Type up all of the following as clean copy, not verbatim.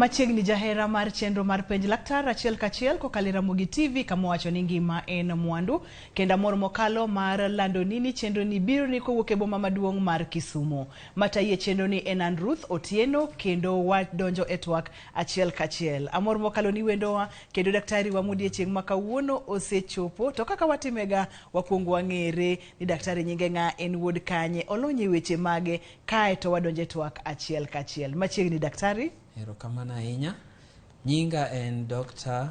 Machiegni jahera mar chenro mar penj laktar achiel kachiel kokalo e Ramogi TV kama wacho ni ngima en mwandu kendo amor mokalo mar landoni ni chenro ni biro ni kowuok e boma maduong' mar Kisumu. Matayi e chenro ni en an Ruth Otieno kendo wadonjo e twak achiel kachiel. Amor mokalo ni wendowa kendo daktari wa modiechieng' ma kawuono osechopo to kaka watimega wakwongo wang'ere ni daktari nyinge ng'a, en wuod kanye, olony e weche mage kae to wadonjo e twak achiel kachiel. Machiegni daktari. Erokamano ahinya. Nyinga en Dr.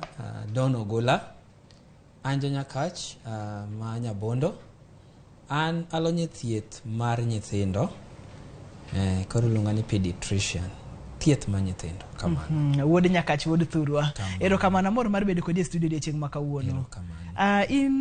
Don Ogola. An ja Nyakach ma Nyabondo. An alony e thieth mar nyithindo. Koro iluonga ni pediatrician. Thieth mar nyithindo. Kamano. Wuod Nyakach, wuod Thurwa. Erokamano, amor mar bedo kodi e studio odiechieng' ma kawuono. Erokamano. In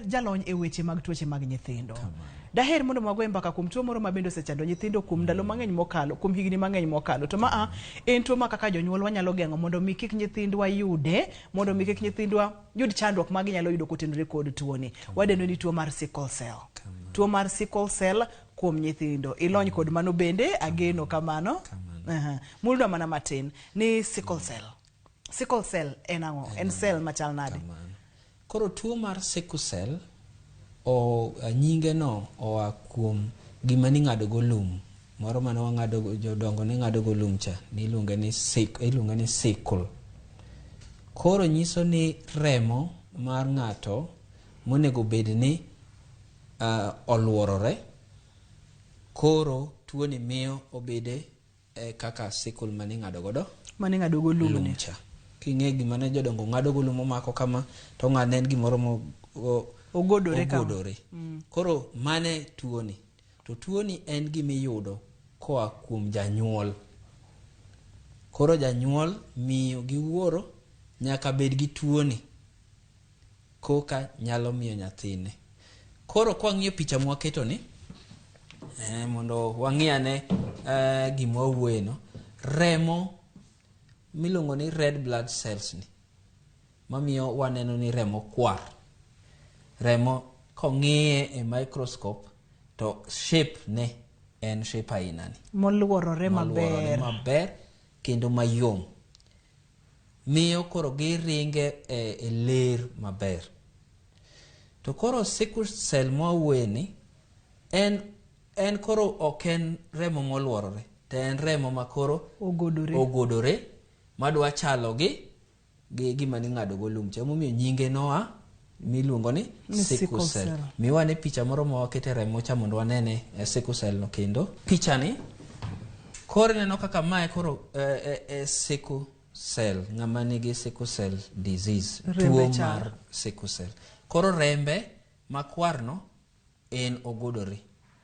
jalony e weche mag tuoche mag nyithindo. Kamano. Daher mondo wagoye mbaka kuom tuo moro ma bende osechando nyithindo kuom ndalo mang'eny mokalo, kuom higni mang'eny mokalo. To maa en tuo ma kaka jonyuol wanyalo geng'o mondo mi kik nyithindwa yude, mondo mi kik nyithindwa yud chandruok ma ginyalo yudo kotenore kod tuoni. Wadendo ni tuo mar sickle cell. Tuo mar sickle cell kuom nyithindo. Ilony kod mano bende, ageno kamano. Kamano. Mulnwa mana matin ni sickle cell. Sickle cell en ang'o? En cell machal nade? Kamano. Koro tuo mar sickle cell o nyinge no oa kuom gima ning'ado go lum. Moro mane wang'ado go, jodongo ne ng'ado go lum cha, niluonge ni iluonge ni sickle. Koro nyiso ni remo mar ng'ato monego bed ni oluorore, koro tuo ni miyo obede kaka sickle mane ing'ado godo Mane ing'ado go lum ni. Cha. King'e gima ne jodongo ng'ado go lum omako kama, to ong'ado en gimoro mo ogodore kama. Ogodore. Koro mane tuo ni. To tuo ni en gima iyudo koa kuom janyuol. Koro janyuol, miyo gi wuoro nyaka bed gi tuo ni koka nyalo miyo nyathine. Koro kwa ng'iyo picha mwaketo ni, mondo wang'i ane gima wawuoye no, remo miluongo ni red blood cells ni, mamiyo waneno ni remo kwar. Remo kong'iye e microscope to shape ne en shape aina ni. Moluorore Moluorore maber. maber kendo mayom. Miyo koro giringe e ler maber. To koro sickle cell mwawuoye ni, en koro ok en remo moluorore, to en remo ma koro ogodore, ogodore madwa chalo gi gima ning'ado go lum cha. Emomiyo nyinge noa miluongo ni Ni sickle sickle cell. cell. Miwa ne picha moro ma wakete remo cha mondo wanene sickle cell no kendo. Picha ni koro ineno kaka mae koro sickle cell, ng'ama nigi sickle cell disease, Rembe tuo chal. mar sickle cell. Koro rembe makwar no en ogodore.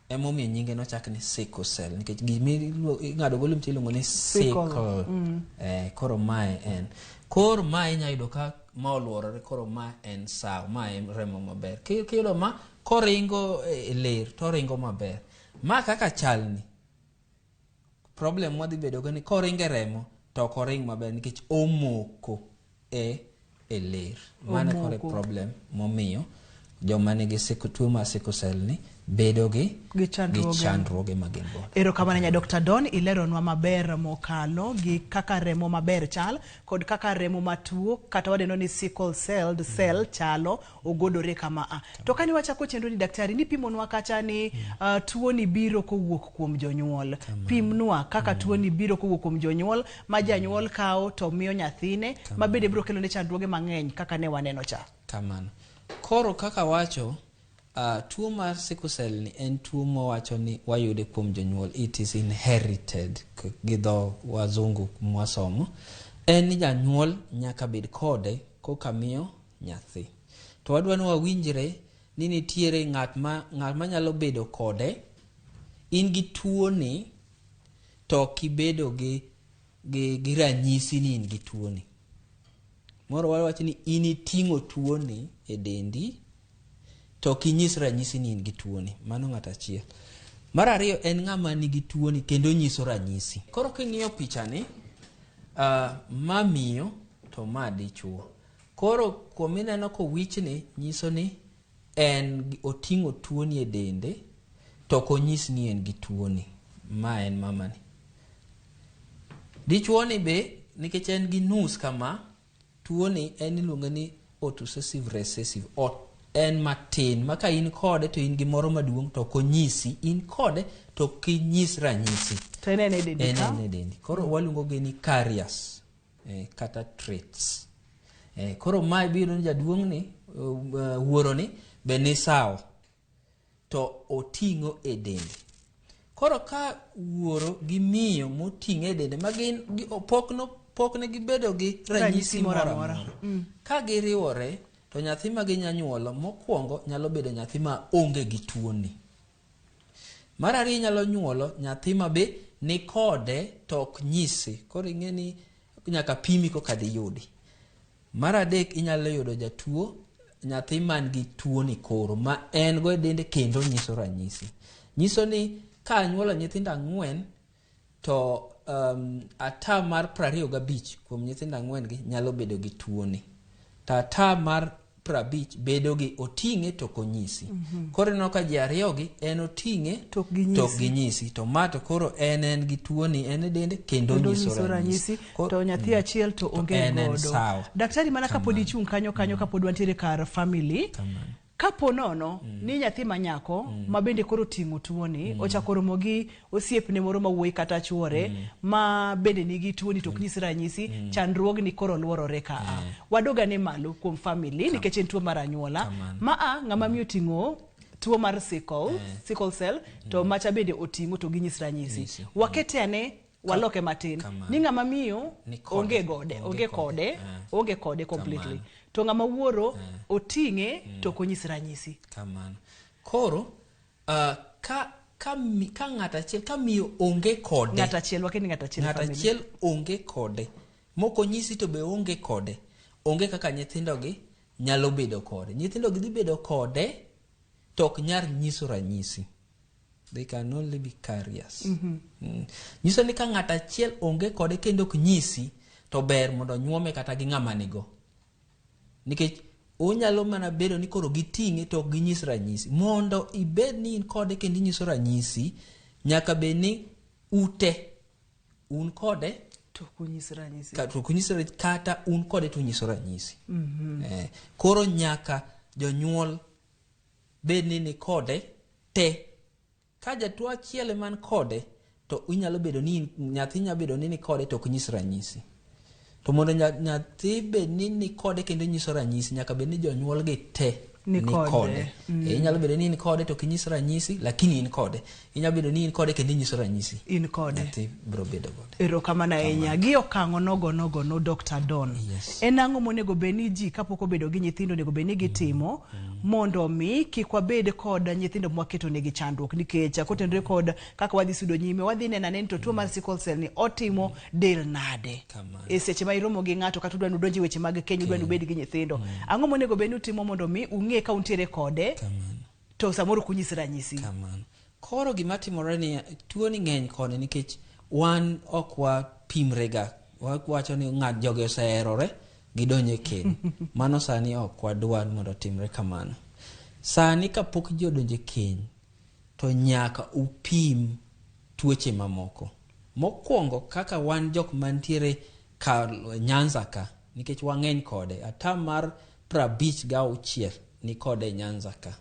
Emomiyo nyinge nochak ni sickle cell nikech gima ing'ado go lum iluongo ni Sickle. sickle. Koro mae en. Koro mae inya yudo ka ma oluorore, koro ma en sawa, ma en remo maber. Kiyudo ma koringo e ler to oringo maber. Ma kaka chalni, problem mwadhi bedo go ni koringo e remo to ok oring maber nikech omoko e ler. Mano koro e Omoko. problem momiyo joma nigi tuo mar sickle cell ni bedo Gi chandruoge. gi chandruoge ma gin godo. Erokamano nya Dr. Don, ileronwa maber mokalo gi kaka remo maber chal kod kaka remo matuo kata wadendo ni sickle cell cell chalo ogodore kama a. To kane wachako chenro ni daktari nipimonwa kacha ni tuo ni biro kowuok kuom jonyuol. Pimnwa kaka tuo ni biro kowuok kuom jonyuol ma janyuol kawo to miyo nyathine ma bende biro kelone chandruoge mang'eny kaka ne waneno cha. Kamano. Koro kaka wacho, tuo mar sickle cell ni en tuo mawacho ni wayude kuom jonyuol, it is inherited gi dho wazungu mwasomo. En ni janyuol nyaka bed kode koka miyo nyathi. To wadwa ni wawinjre ni nitiere ng'at ma nyalo bedo kode, in gi tuo ni to ok ibedo gi ranyisi ni in gi tuo ni. Moro wawacho ni in iting'o tuo ni e dendi to ok inyis ranyisi ni in gi tuo ni. Mano ng'at achiel. Mar ariyo en ng'ama nigi tuo ni kendo nyiso ranyisi. Koro king'iyo picha ni, ma miyo to ma dichuo. Koro kuom ineno kowichni nyiso ni en oting'o tuo ni e dende to ok onyis ni en gi tuo ni. Ma en mamani. Dichuo ni be nikech en gi nus kama, tuoni en iluonge ni autosessive recessive. O, en matin ma ka in kode to in gi moro maduong' to ok onyisi in kode to ok inyis ranyisi. To en en e dendi En ka? en e dendi. Koro waluongo gi ni carriers kata traits. Koro mae biro ni jaduong' ni wuoro ni be ni sawa to oting'o e dende. Koro ka wuoro gi miyo moting'e e dende ma gin pok no pok ne gibedo gi ranyisi moro amora. Ka giriwore to nyathi ma ginya nyuolo mokwongo nyalo bedo nyathi ma onge gi tuoni. Mar ariyo inyalo nyuolo nyathi ma be ni kode to ok nyisi. Koro ing'e ni nyaka pimi koka diyudi. Mar adek inyalo yudo jatuo nyathi man gi tuoni koro ma en go e dende kendo nyiso ranyisi. Nyiso ni ka anyuolo nyithindo 4 to ata mar 25 kuom nyithindo 4 gi nyalo bedo gi tuoni. To ata mar 50 bedo gi oting'e to ok onyisi. Koro ineno ka ji ariyo gi en oting'e To ok ginyisi. to ok ginyisi. To ma to koro en gi tuoni en e dende kendo onyiso nyiso ranyisi. To nyathi achiel to onge en godo. sawa. Daktari, mana kapod ichung' kanyo kanyo kapod wantiere kar family, Kamano. kapo nono ni nyathi ma nyako ma bende koro oting'o tuoni ochako romo gi osiepne moro ma wuoyi kata chuore ma bende nigi tuoni to ok nyis ranyisi, chandruogni koro luorore ka a. Wadog ane malo kuom family nikech en tuo mar anyuola. Kamano. Ma a ng'ama miyo oting'o tuo mar sickle cell to macha bende oting'o to ginyis ranyisi. Nyisi. Wakete ane waloke matin Kamano. ni ng'ama miyo Ni kode. onge gode, Onge onge kode. kode, onge kode completely. Kamano. To ng'ama wuoro oting'e to ok onyis ranyisi. Kamano. Koro ka ng'at achiel ka miyo onge kode. Ng'at achiel, wakeni ng'at achiel e Ng'at family. achiel onge kode. Mok onyisi to be onge kode. Onge kaka nyithindo gi nyalo bedo kode. Nyithindo gi dhi bedo kode to ok nyal nyiso ranyisi. They can only be carriers. Nyiso ni ka ng'at achiel onge kode kendo ok nyisi to ber mondo nyuome kata gi ng'ama nigo. Nikech onyalo mana bedo ni koro giting'e to ok ginyis ranyisi. Mondo ibed ni in kode kendo inyiso ranyisi, nyaka bed ni ute un kode to ok unyis ranyisi. To ok unyis ranyisi, kata un kode to unyiso ranyisi. Koro nyaka jonyuol bed ni ni kode te. Ka jatuo achiel man kode to inyalo bedo ni nyathi nyalo bedo ni ni kode to ok nyis ranyisi. To mondo nyathi bed ni ni kode kendo nyiso ranyisi, nyaka bed ni jonyuol gi te Ni ni kode. kode. Inyalo bedo ni in kode to ok inyis ranyisi, lakini in kode. Inyalo bedo ni in kode kendo inyiso ranyisi. In kode. Nyathi biro bedo kode. Erokamano ahinya. Gi okang' onogo nogo no Dr. Don. Yes. En ang'o monego bed ni ji kapok obedo gi nyithindo onego bed ni gitimo mondo mi kik wabed kod nyithindo mwaketo negi chandruok, nikech kotenore kod kaka wadhi sudo nyime wadhi neno ane ni to tuo mar sickle cell ni otimo del nade. Kamano. E seche ma iromo gi ng'ato kata udwa ni udonj e weche mag keny, udwa ni ubed gi nyithindo. Ang'o monego bed ni utimo mondo mi ung'e ka untiere kode Kamano. to samoro ok unyis ranyisi. Kamano. Koro gima timore ni tuo ni ng'eny koni nikech wan ok wapimre ga. Wawacho ni ng'at jogi oseherore gidonjo e keny. Mano sani ok wadwar mondo otimre kamano. Sani kapok ji odonjo e keny to nyaka upim tuoche mamoko. Mokwongo kaka wan jok mantiere ka Nyanza ka, nikech wang'eny kode, ata mar 56 ni kode e Nyanza ka.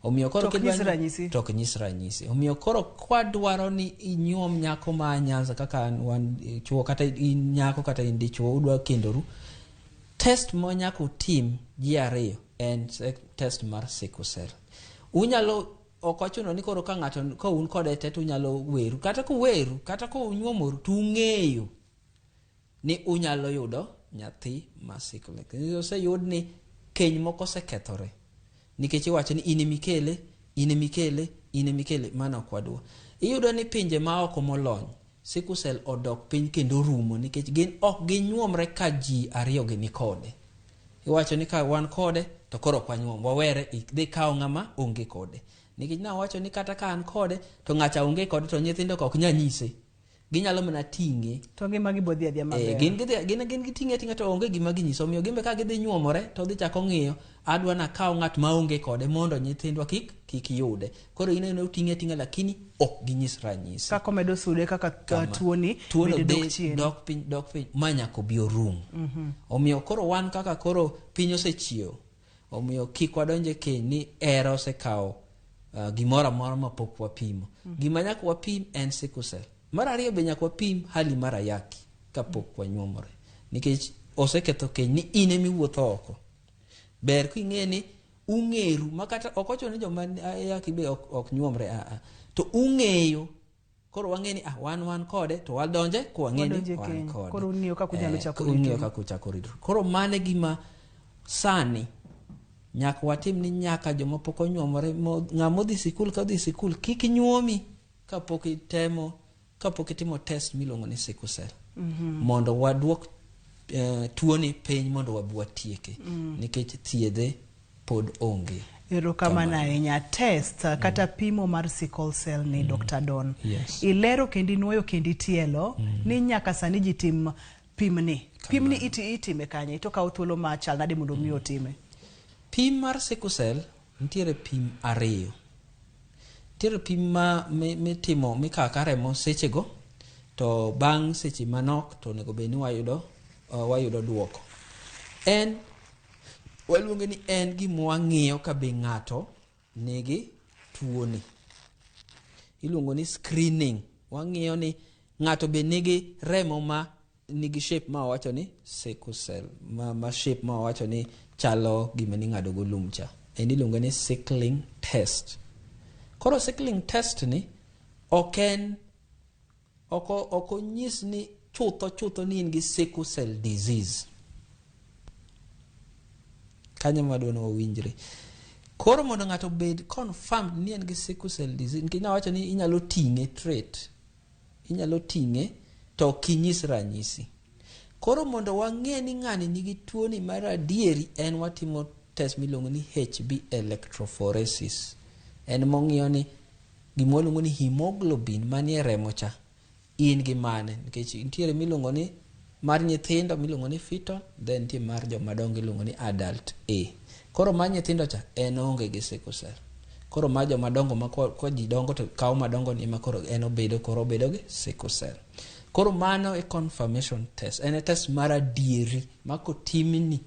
Omiyo koro To ok nyis ranyisi. To ok nyis ranyisi. Omiyo koro kwadwaro ni inyuom nyako ma Nyanza kaka wan chuo kata in nyako kata in dichuo udwa kendoru, test ma nyaka utim ji ariyo en test mar sickle cell. Unyalo ok ochuno ni koro ka ng'ato ka un kode te to unyalo weru, kata kuweru kata kunyuomoru to ung'eyo ni unyalo yudo nyathi ma sickle cell. Oseyud ni keny moko osekethore nikech iwacho ni in emikele, in emikele, in emikele, mano ok wadwa. Iyudo ni pinje ma oko molony sickle cell odok piny kendo orumo nikech gin ok ginyuomre ka ji ariyo gi ni kode. Iwacho ni ka wan kode to koro ok wanyuom, wawere, idhi kaw ng'ama onge kode. Nikech nawacho ni kata ka an kode to ng'acha onge kode to nyithindo ka ok nyal nyise. Ginyalo mana ting'e. To ngima gi bodhi adhiya maber. Gin gidhi gin gin giting'e ating'a to onge gima ginyiso. Omiyo gin be ka gidhi nyuomore to odhi chako ng'iyo adwa nakaw ng'at maonge kode mondo nyithindwa kik yude. Koro ineno oting'e ating'a lakini ok ginyis ranyisi. Kaka omedo sude kaka tuoni Tuono bende dok dhi chien. dok piny dok piny ma nyaka obi orum. Omiyo koro wan kaka koro piny osechiewo. Omiyo kik wadonj e keny ni hera osekawo gimoro amora mapok wapimo. Gima nyaka wapim en sickle cell. Mar ariyo be nyaka wapim hali mar ayaki kapok wanyuomore. Nikech oseketho keny ni in ema iwuotho oko. Ber king'e ni ung'eru makata ok ochuno ni joma ayaki be ok nyuomre a to ung'eyo. Koro wang'e ni wan kode to wadonje ka wang'e ni Wadonje wan keny. kode. Koro ung'iyo kaka unyalo chako Ung'iyo ritoru. kaka uchako ritoru. Koro mano e gima sani nyaka watim ni nyaka joma pok onyuomore, ng'ama odhi sikul ka odhi sikul kik nyuomi kapok itemo, kapok itimo test miluongo ni sickle cell. Mondo waduok tuoni piny mondo wabi watieke. Nikech thiedhe pod onge. Erokamano ahinya. Test kata pimo mar sickle cell ni Dr. Don. Yes. Ilero kendo inuoyo kendo itielo ni nyaka sani ji tim pimni. Pimni itime kanye? To kawo thuolo machal nade mondo mi otime? Pim mar sickle cell nitiere pim ariyo. Nitiere pim ma mitimo mikawo ka remo sechego to bang' seche manok to onego bed ni wayudo duoko. En waluonge ni en gima wang'iyo ka be ng'ato nigi tuoni. Iluongo ni screening. Wang'iyo ni ng'ato be nigi remo ma nigi shape ma wawacho ni sickle cell, ma shape ma wawacho ni chalo gima ning'ado go lum cha. En iluongo ni sickling test. Koro sickling test ni ok en, ok onyis ni chutho chutho ni in gi sickle cell disease. Kanyo madwa ni wawinjre. Koro mondo ng'ato obed confirmed ni en gi sickle cell disease, nikech nawacho ni inyalo ting'e trait, inyalo ting'e to ok inyis ranyisi. Koro mondo wang'e ni ng'ani nigi tuoni mar adieri, en watimo test miluongo ni HB electrophoresis. En mong'iyo ni gima waluongo ni hemoglobin manie remo cha in gi mane, nikech nitiere miluongo ni mar nyithindo miluongo ni fetal, then nitie mar joma dongo iluongo ni adult A. Koro mar nyithindo cha en onge gi sickle cell. Koro mar joma dongo ma kwa ji dongo to kawo madongo ni ema koro en obedo, koro obedo gi sickle cell. Koro mano e confirmation test. En e test mar adieri ma kotimni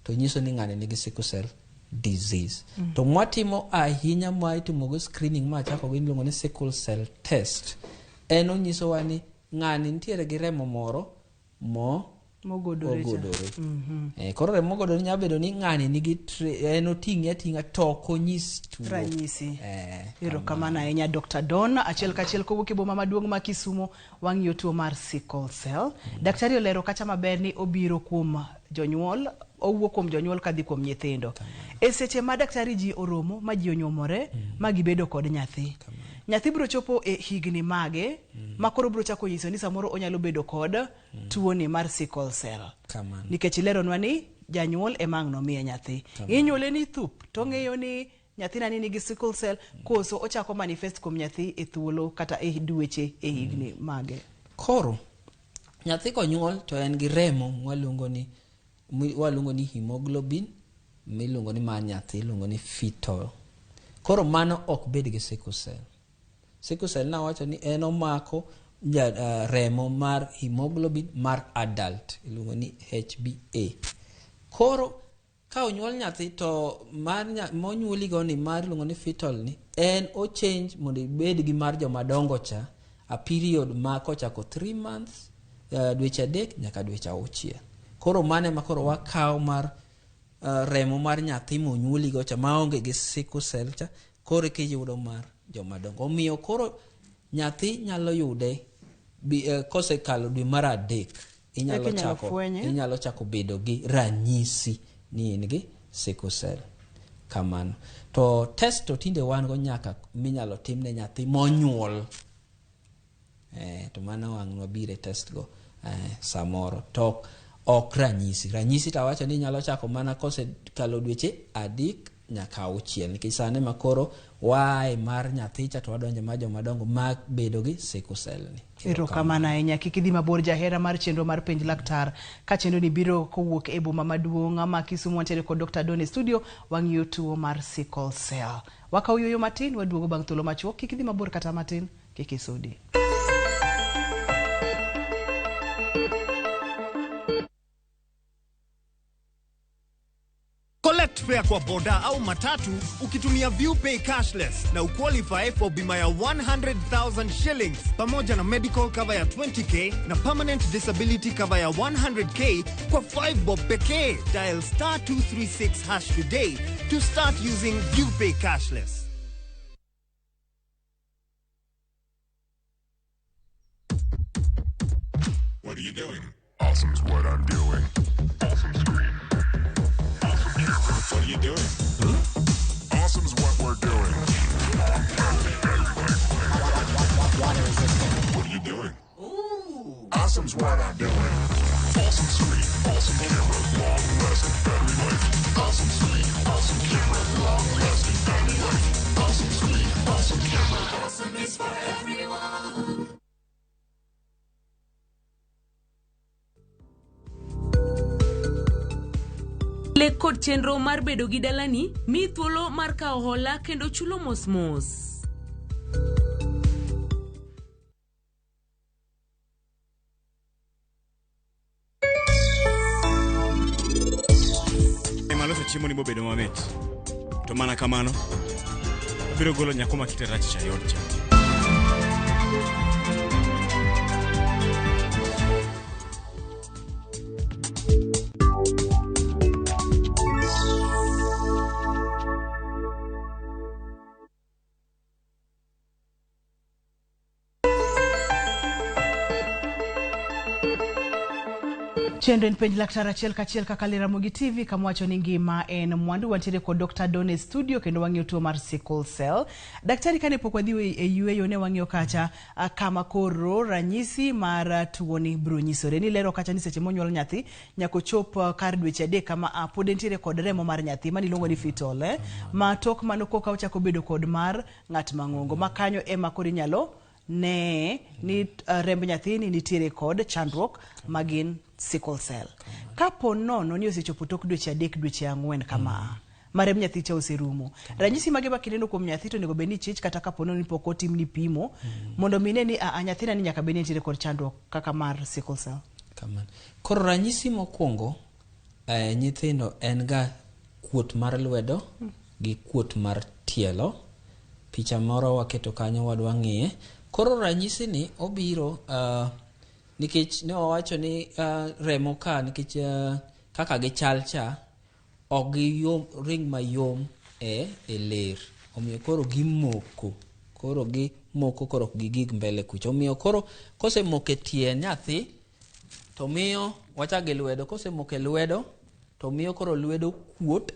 to nyiso ni ng'ani nigi sickle cell disease. To mwatimo ahinya ma itimo go screening ma achako go iluongo ni sickle cell test. En onyisowa ni ng'ani nitiere gi remo moro mo Mogodore cha. ogodore. Koro remo mogodore nyalo bedo ni ng'ani nigi en oting'e ating'a to ok onyis tuo. Ranyisi. Erokamano ahinya Dr. Don. Achiel kachiel kowuok e boma maduong' ma Kisumu wang'iyo tuo mar sickle cell. Daktari olero kacha maber ni obiro kuom jonyuol, owuok kuom jonyuol kadhi kuom nyithindo. E seche ma daktari ji oromo ma ji onyuomore ma gibedo kod nyathi. Nyathi biro chopo e higni mage ma koro biro chako nyiso ni samoro onyalo bedo kod tuoni mar sickle cell. Nikech ileronwa ni janyuol ema ang' nomiye nyathi. Inyuole ni thup to ong'eyo ni nyathina ni nigi sickle cell, koso ochako manifest kuom nyathi e thuolo kata e dweche e higni mage. Koro nyathi konyuol to en gi remo waluongo ni hemoglobin miluongo ni mar nyathi iluongo ni fetal. Koro mano ok bed gi sickle cell. Sickle cell nawacho ni en omako remo mar hemoglobin mar adult iluongo ni HbA. Koro ka onyuol nyathi to mar monyuoligo ni mar iluongo ni fetal ni en o change mondo ibed gi mar joma dongo cha a period ma kochako 3 months, dweche 3 nyaka dweche 6. Koro mano ema koro wakawo mar remo mar nyathi monyuoligo cha maonge gi sickle cell cha, koro kiyudo mar joma dongo. Omiyo koro nyathi nyalo yude kosekalo dwe mar 3, Eka inyalo fwenye. inyalo chako bedo gi ranyisi ni in gi sickle cell. Kamano. To test to tinde wan go nyaka minyalo timne nyathi monyuol. To mano wang' wabire test go samoro. To ok ranyisi. Ranyisi to awacho ni inyalo chako mana kosekalo dweche 3 nyaka 6, nikech sani ma koro waaye mar nyathi cha to wadonjo mar joma dongo ma bedo gi sickle cell ni. Erokamano ahinya. Kik idhi mabor jahera mar chenro mar Penj Laktar. Ka chenro ni biro kowuok e boma maduong' ma Kisumu, wantiere kod Dr. Don e studio, wang'iyo tuo mar sickle cell. Wakawo yueyo matin, waduogo bang' thuolo machuok. Kik idhi mabor kata matin, kik isudi. Collect fare kwa boda au matatu ukitumia ViewPay cashless na uqualify for bima ya 100,000 shillings pamoja na medical cover ya 20K na permanent disability cover ya 100K kwa 5 bob pekee. Dial star 236 hash today to start using ViewPay cashless. What are you doing? Awesome's what I'm doing. Awesome screen. Awesome camera. What are you doing? Huh? Awesome's what we're doing. Water resistant. What are you doing? Ooh. Awesome's what I'm doing. Awesome screen. Awesome camera. Long lasting battery life. Awesome screen. Awesome camera. Long lasting battery life. Awesome screen. Awesome camera. Awesome is for everyone. Lek kod chenro mar bedo gi dalani miyi thuolo mar kawo hola kendo chulo mos mos. Ema loso chiemo ni bobedo mamit. To mana kamano, abiro golo nyako ma kite rach cha e od cha. Chenro en Penj Laktar achiel kachiel kaka le Ramogi TV kama wacho ni ngima en mwandu. Wantiere kod Dr. Don e studio kendo wang'iyo tuo mar sickle cell. Daktari, kane pok wadhi e yueyo ne wang'iyo kacha kama koro ranyisi mar tuoni biro nyisore. Nilero kacha ni seche monyuol nyathi nyaka ochop kar dweche 3 kama pod entiere kod remo mar nyathi mani iluongo ni fetal, ma tok mano koka ochako bedo kod mar ng'at mang'ongo ma kanyo ema koro inyalo ne ni remb nyathini nitiere kod chandruok magin sickle cell. Kapo nono ni osechopo tok dweche 3 dweche 4 kama ma remb nyathi cha oserumo, ranyisi mage ma kineno kuom nyathi to onego bed ni chich kata kapo nono ni pok otimni pimo mondo mine ni nyathina ni nyaka bed ni nitiere kod chandruok kaka mar sickle cell. Kamano. Koro ranyisi mokwongo nyithindo en ga kuot mar lwedo gi kuot mar tielo. Picha moro waketo kanyo wadwa ng'iye. Koro ranyisi ni obiro nikech ne wawacho ni remo ka nikech kaka gichal cha ok giyom ring mayom e ler. Omiyo koro gimoko. Koro gimoko koro ok gigig mbele kucha. Omiyo koro kosemoko e tie nyathi to miyo wachak gi lwedo. Kosemoko e lwedo to miyo koro lwedo kuot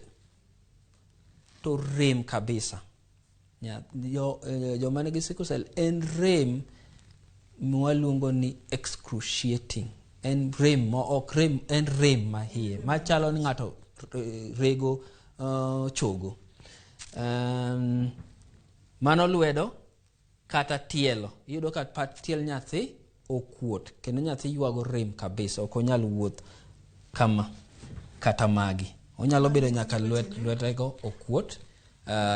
to rem kabisa. Joma nigi sickle cell en rem mwaluongo ni excruciating. En rem ma ok rem, en rem mahie machalo ni ng'ato rego chogo. Mano lwedo kata tielo. Iyudo ka pat tiel nyathi okuot kendo nyathi ywago rem kabisa, ok onyal wuoth kama kata magi. Onyalo bedo nyaka lwetego okuot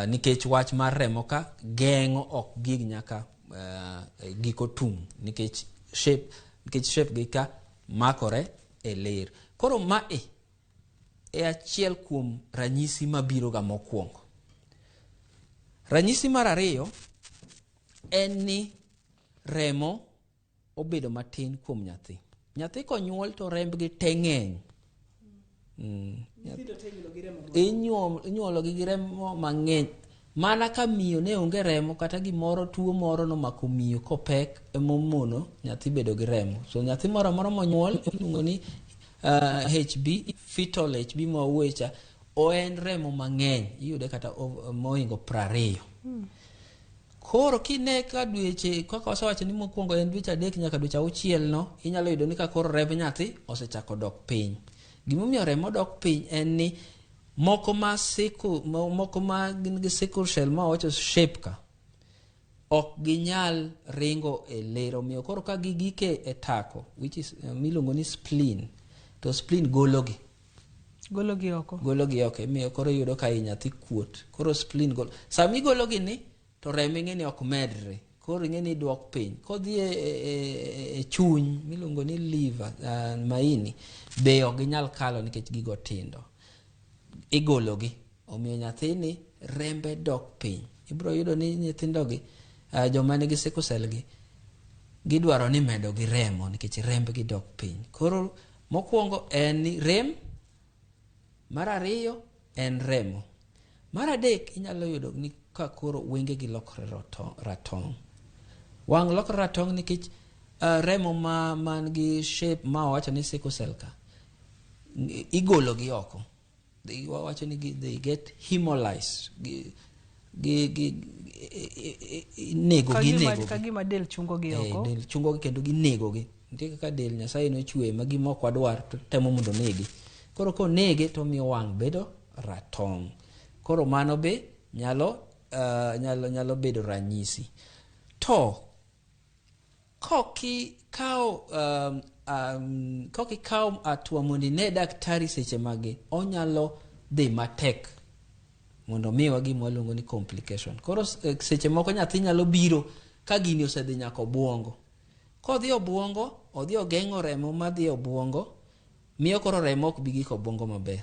nikech wach mar remo ka geng'o ok gig nyaka giko tung' nikech shape gi ka makore e ler. Koro mae e achiel kuom ranyisi mabiro ga mokwongo. Ranyisi mar ariyo en ni remo obedo matin kuom nyathi. Nyathi konyuol to rembgi te ng'eny. Inyuolo gi remo mang'eny. Mana ka miyo ne onge remo kata gimoro tuo moro nomako miyo kopek emomono nyathi bedo gi remo. So nyathi moro amora monyuol iluongo ni HB, fetal HB mawuoye cha, en remo mang'eny, iyude kata mohingo 20. Koro kine ka dweche kaka wasewacho ni mokwongo en dweche 3 nyaka dweche 6 no, inyalo yudo ni ka koro remb nyathi osechako dok piny. Gimomiyo remo dok piny en ni Moko ma sickle, moko ma gin gi sickle cell ma wacho shape ka, ok ginyal ringo e ler. Omiyo koro ka gigike e tako, which is miluongo ni spleen, to spleen gologi. Gologi oko. Gologi oko, imiyo koro iyudo ka i nyathi kuot. Koro spleen golo. Sama igologi ni, to remo ing'e ni ok medre. Koro ing'e ni idwok piny. Kodhi e, e, e, e chuny miluongo ni liver, maini, be ok ginyal kalo nikech gigo tindo. Igologi. Omiyo nyathini rembe dok piny. Ibiro yudo ni nyithindogi, joma nigi sickle cell gi, gidwaro ni medo gi remo nikech rembgi dok piny. Koro mokwongo en ni rem, mar ariyo en remo. Mar adek inyalo yudo ni ka koro wengegi lokore ratong'. Wang' lokore ratong' nikech remo ma man gi shape ma wawacho ni sickle cell ka, igolo gi oko. Wawacho ni they get hemolyzed. Inego gi, inego gi. Ka gima del chungo gi oko. Del chungo gi kendo ginego gi. Nitie kaka del Nyasaye nochwe ma gima ok wadwar to temo mondo onege. Koro konege to omiyo wang' bedo ratong'. Koro mano be nyalo bedo ranyisi. To kokikawo hatua mondo ine daktari seche magi, onyalo dhi matek mondo omiwa gima waluongo ni complication. Koro seche moko nyathi nyalo biro ka gini osedhi nyaka obuongo. Kodhi obuongo, odhi ogeng'o remo madhi obuongo, miyo koro remo ok bi gik obuongo maber.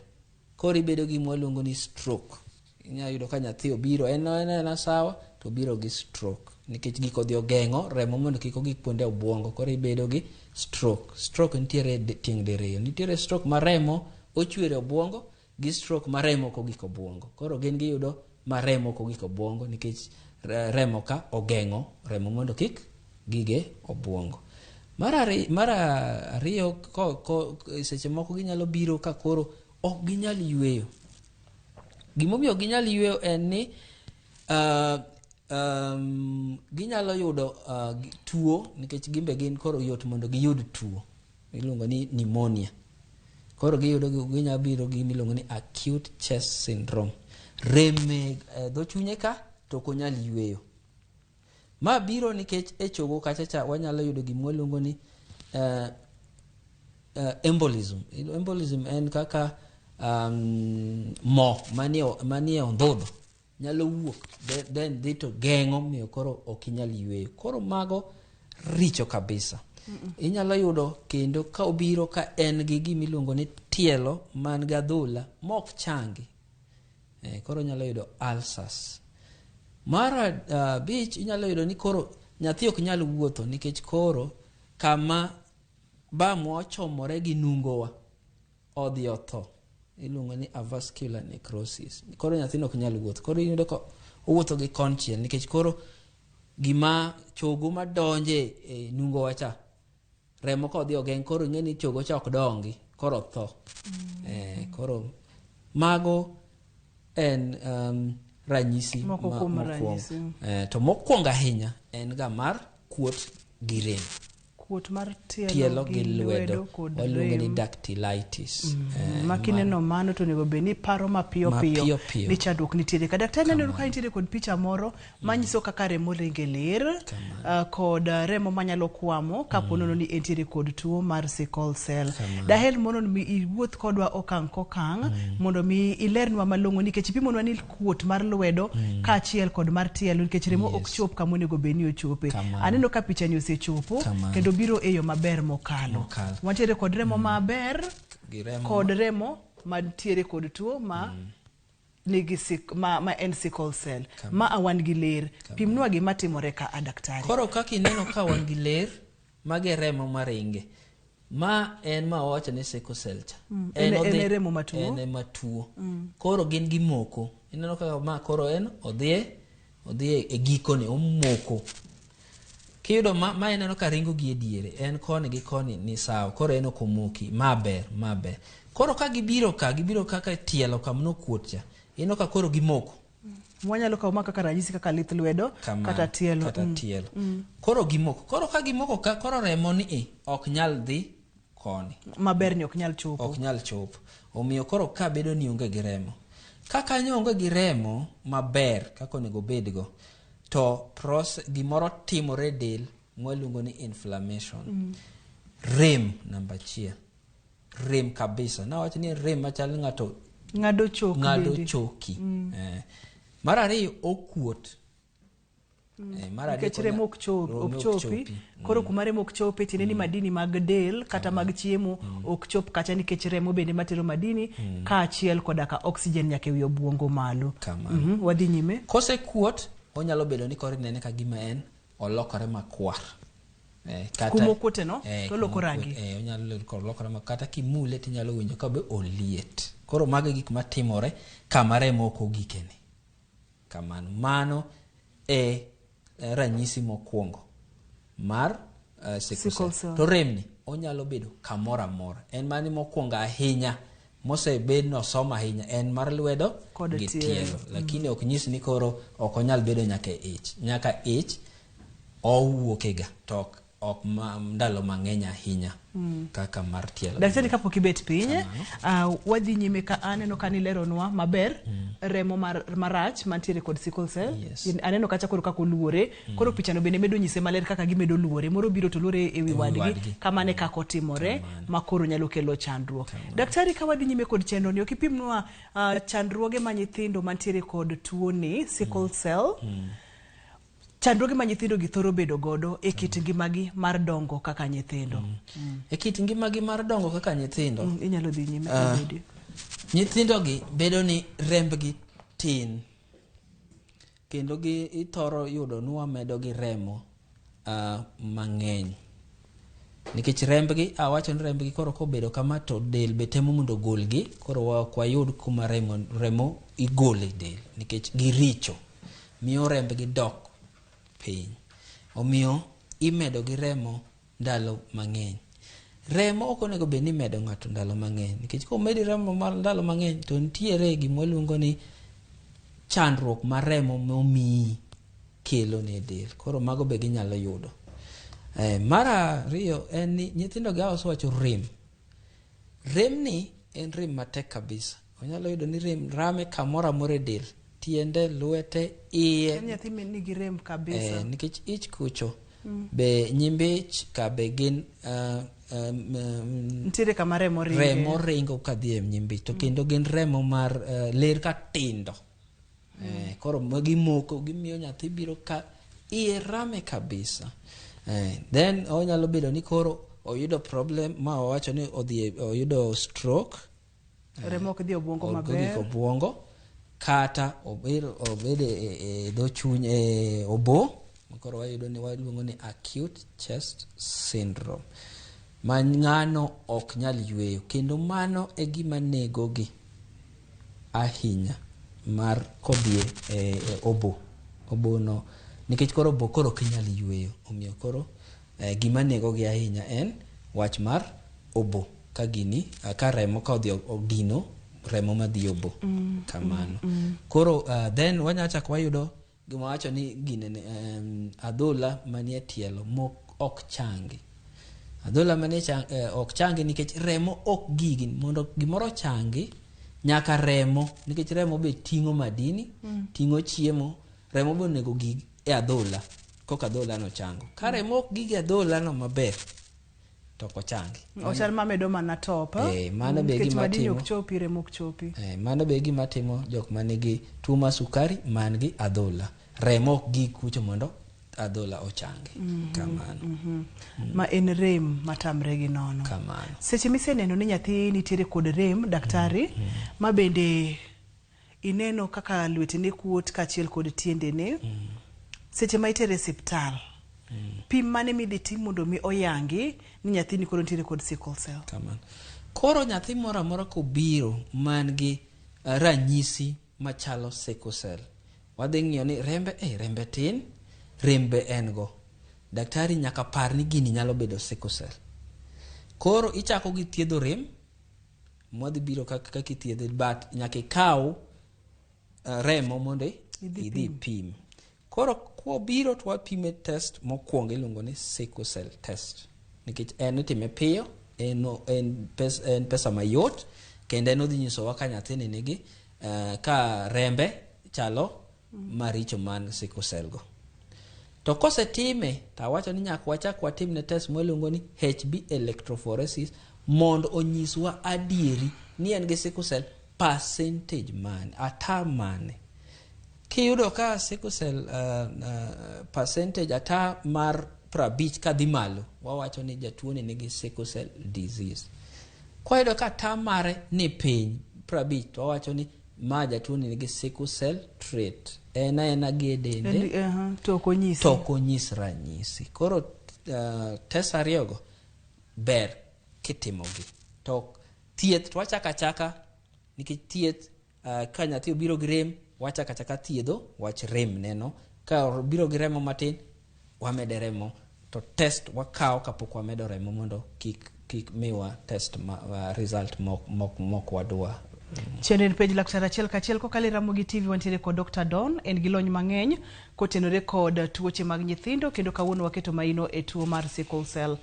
Koro ibedo gi gima waluongo ni stroke. Inyalo yudo ka nyathi obiro, en ena sawa, to obiro gi stroke. Nikech gik odhi ogeng'o remo mondo kik ogik kuonde obuongo. Koro ibedo gi stroke. Stroke nitiere tieng' diriyo. Nitiere stroke ma remo ochwer e obuongo, gi stroke ma remo ok ogik obuongo. Koro gin giyudo ma remo ok ogik obuongo nikech remo ka ogeng'o remo mondo kik gige obuongo. Mar ariyo, seche moko ginyalo biro ka koro ok ginyal yweyo. Gimomiyo ok ginyal yweyo en ni ginyalo yudo tuo nikech gimbe gin koro yot mondo giyud tuo iluongo ni pneumonia. Koro ginyalo biro gi gima iluongo ni acute chest syndrome. Rem e dho chunye ka to ok onyal yweyo. Ma biro nikech e chogo kacha cha wanyalo yudo gima waluongo ni embolism. Embolism en kaka mo manie ondhudho nyalo wuok then dhi to geng'o miyo koro ok inyal yweyo. Koro mago richo kabisa. Inyalo yudo kendo ka obiro ka en gi gima iluongo ni tielo man gi adhola mok changi. Koro inyalo yudo ulcers. Mar abich inyalo yudo ni koro nyathi ok nyal wuotho nikech koro kama bamwa ochomore gi nungowa odhi otho. Iluongo ni avascular necrosis. Koro nyathino ok nyal wuotho. Koro iyudo ka owuotho gi konchiel nikech koro gima chogo madonje e nungowa cha remo ka odhi ogeng' koro ing'e ni chogo cha ok dongi koro otho. Koro mago en ranyisi moko kuom ranyisi. To mokwongo ahinya en ga mar kuot gi rem. Kuot mar tielo gi lwedo kod waluongo ni dactylitis. Ma kineno mano to onego bed ni paro mapiyo piyo ni chandruok nitiere. Ka daktari naneno ka nitiere kod picha moro manyiso kaka remo ringe ler kod remo manyalo kwamo kapo nono ni entiere kod tuo mar sickle cell. Daher mondo mi iwuoth kodwa okang' kokang' mondo mi ilernwa malong'o nikech ipimonwa ni kuot mar lwedo kaachiel kod mar tielo nikech remo ok chop kama onego bed ni ochope. Aneno ka picha ni osechopo kendo biro e yo maber mokalo. Wantiere kod remo maber kod remo mantiere kod tuo ma nigi ma en sickle cell. Ma wan gi ler. Pimnwa gima timore ka a daktari. Koro kaka ineno ka wan gi ler, magi remo maringe. Ma en ma wawacho ni sickle cell cha. En remo matuo. En ema tuo. Koro gin gimoko. Ineno kaka ma koro en odhi e gikone omoko. Kiyudo ma ineno ka ringo gi e diere, en koni gi koni ni sawa, koro en ok omoki, ma ber, ma ber. Koro ka gibiro ka, gibiro kaka tielo kama nokuot cha, ineno ka koro gimoko. Wanyalo kawo ma kaka ranyisi kaka lith lwedo kata tielo. Kata tielo. Koro gimoko. Koro ka gimoko ka, koro remo ni ok nyal dhi koni. Maber ni ok nyal chopo. Ok nyal chopo. Omiyo koro ka bedo ni onge gi remo. Ka kanyo onge gi remo maber kaka onego obedgo, to gimoro timore e del mwaluongo ni inflammation. Rem namba achiel. Rem kabisa. Nawacho ni rem machal ni ng'ato Ng'ado chok ng'ado bende. choki. Mar ariyo, okuot. Mar adek, Nikech remo ok remo ok chopi. Koro kuma remo ok chopi tiende ni madini mag del kata mag chiemo ok chop kacha nikech remo bende matero madini kaachiel koda ka oxygen nyaka ewi obuongo malo. Kamano. Wadhi nyime. Kosekuot, onyalo bedo ni koro inene ka gima en olokore makwar. Kuma okuote no, to oloko rangi. Onyalo olokore kata kimule tinyalo winjo ka be oliet. Koro mago e gik matimore kama remo ok ogikene. Kamano. Mano e ranyisi mokwongo mar sickle Sickle cell. cell. To remni onyalo bedo kamoro amora. En mani mokwongo ahinya mosebed nosom ahinya en mar lwedo Kod gi tielo. tielo. Lakini ok nyis ni koro ok onyal bedo nyaka e ich. Nyaka ich owuokega to ok ndalo mang'eny ahinya kaka mar tielo. Daktari, kapok ibet piny, wadhi nyime ka aneno ka nileronwa maber remo marach mantiere kod sickle cell. Yes. Aneno kacha koro kaka oluore. Koro pichano bende medo nyise maler kaka gimedo luore. Moro biro to luore ewi wadgi. wadgi. Kamano e kaka otimore ma koro nyalo kelo chandruok. Daktari, ka wadhi nyime kod chenro ni, ok ipimnwa chandruoge ma nyithindo mantiere kod tuoni sickle cell. Chandruoge ma nyithindo gi thoro bedo godo e kit ngimagi mar dongo kaka nyithindo. E kit ngimagi mar dongo kaka nyithindo, Inyalo dhi nyime kabedi. Nyithindogi bedo ni rembgi tin kendo gi ithoro yudo ni wamedo gi remo mang'eny nikech rembgi, awacho ni rembgi koro kobedo kama to del be temo mondo ogolgi, koro ok wayud kuma remo igolo e del nikech giricho, miyo rembgi dok piny. Omiyo imedo gi remo ndalo mang'eny. Remo ok onego bed ni imedo ng'ato ndalo mang'eny nikech komedi remo mar ndalo mang'eny to nitiere gima waluongo ni chandruok mar remo momiyi kelo ne del. Koro mago be ginyalo yudo. Mar ariyo en ni nyithindo gi awacho rem. Rem ni en rem matek kabisa. Onyalo yudo ni rem rame kamoro amora e del, tiende, lwete, iye. En nyathi nigi rem kabisa. Nikech ich kucho be nyimbi ich ka be gin nitiere kama remo ringe. Remo ringo kadhi e nyimbi ich to kendo gin remo mar ler ka tindo. Koro gimoko gimiyo nyathi biro ka iye rame kabisa. Then onyalo bedo ni koro oyudo problem ma owacho ni odhi oyudo stroke. Remo ok dhi obuongo Ok maber. dhi obuongo kata obed e dho chuny e obo. Koro wayudo ni waluongo ni acute chest syndrome ma ng'ano ok nyal yweyo kendo mano e gima negogi ahinya mar kodhi e obo. Obo no nikech koro obo koro ok nyal yweyo, omiyo koro gima negogi ahinya en wach mar obo ka gini ka remo ka odhi odino remo madhi obo. Kamano. Koro then wanyalo chako wayudo gima wacho ni gine adhola manie tielo mok ok changi. Adhola manie ok changi nikech remo ok gigi. Mondo gimoro changi nyaka remo, nikech remo be ting'o madini, ting'o chiemo, remo be onego gig e adhola koka adhola no chango. Ka remo ok gig e adhola no maber to ok ochangi. Ochal mamedo mana top. Mano be Nikech gima madini timo. ok chopi, remo ok chopi. Mano be gima timo jok manigi tuo mar sukari man gi adhola. Remo ok gig kucho mondo adhola ochangi. Kamano. Ma en rem matamre gi nono. Kamano. Seche miseneno ni nyathi nitiere kod rem, daktari, ma bende ineno kaka lwetene kuot kaachiel kod tiendene, seche ma itere e osiptal, pim mane midhi tim mondo mi oyangi ni nyathini koro nitiere kod sickle cell? Kamano. Koro nyathi moro amora kobiro man gi ranyisi machalo sickle cell, wadhi ng'iyo ni rembe tin, rembe en go. Daktari nyaka par ni gini nyalo bedo sickle cell. Koro ichako gi thiedho rem, mwadhi biro kaka ithiedhe, but nyaka ikaw remo mondo idhi pim. Koro kwobiro to wapime test mokwongo iluongo ni sickle cell test. Nikech en itime piyo, en pesa mayot, kendo en odhi nyisowa ka nyathini nigi ka rembe chalo maricho man sickle cell go. To kosetime to awacho ni nyaka wachak watimne test mwaluongo ni HB electrophoresis mondo onyiswa adieri ni en gi sickle cell percentage mane, ata mane. Kiyudo ka sickle cell percentage ata mar 50 kadhi malo, wawacho ni jatuoni nigi sickle cell disease. Kwayudo ka ata mare ni piny 50 to wawacho ni ma jatuoni nigi sickle cell trait. En aena gi e dende to ok onyisi. To ok onyis ranyisi. Koro test ariyogo ber kitimogi. To thieth to wachako achaka nikech thieth ka nyathi obiro gi rem wachako achaka thiedho wach rem neno. Ka obiro gi remo matin wamede remo to test wakawo kapok wamedo remo mondo kik miwa test ma, result mok wadwa. Chenro en Penj Laktar achiel kachiel kokalo e Ramogi TV. Wantiere kod Dr. Don, en gi lony mang'eny kotenore kod tuoche mag nyithindo kendo kawuono waketo maino e tuo mar sickle cell.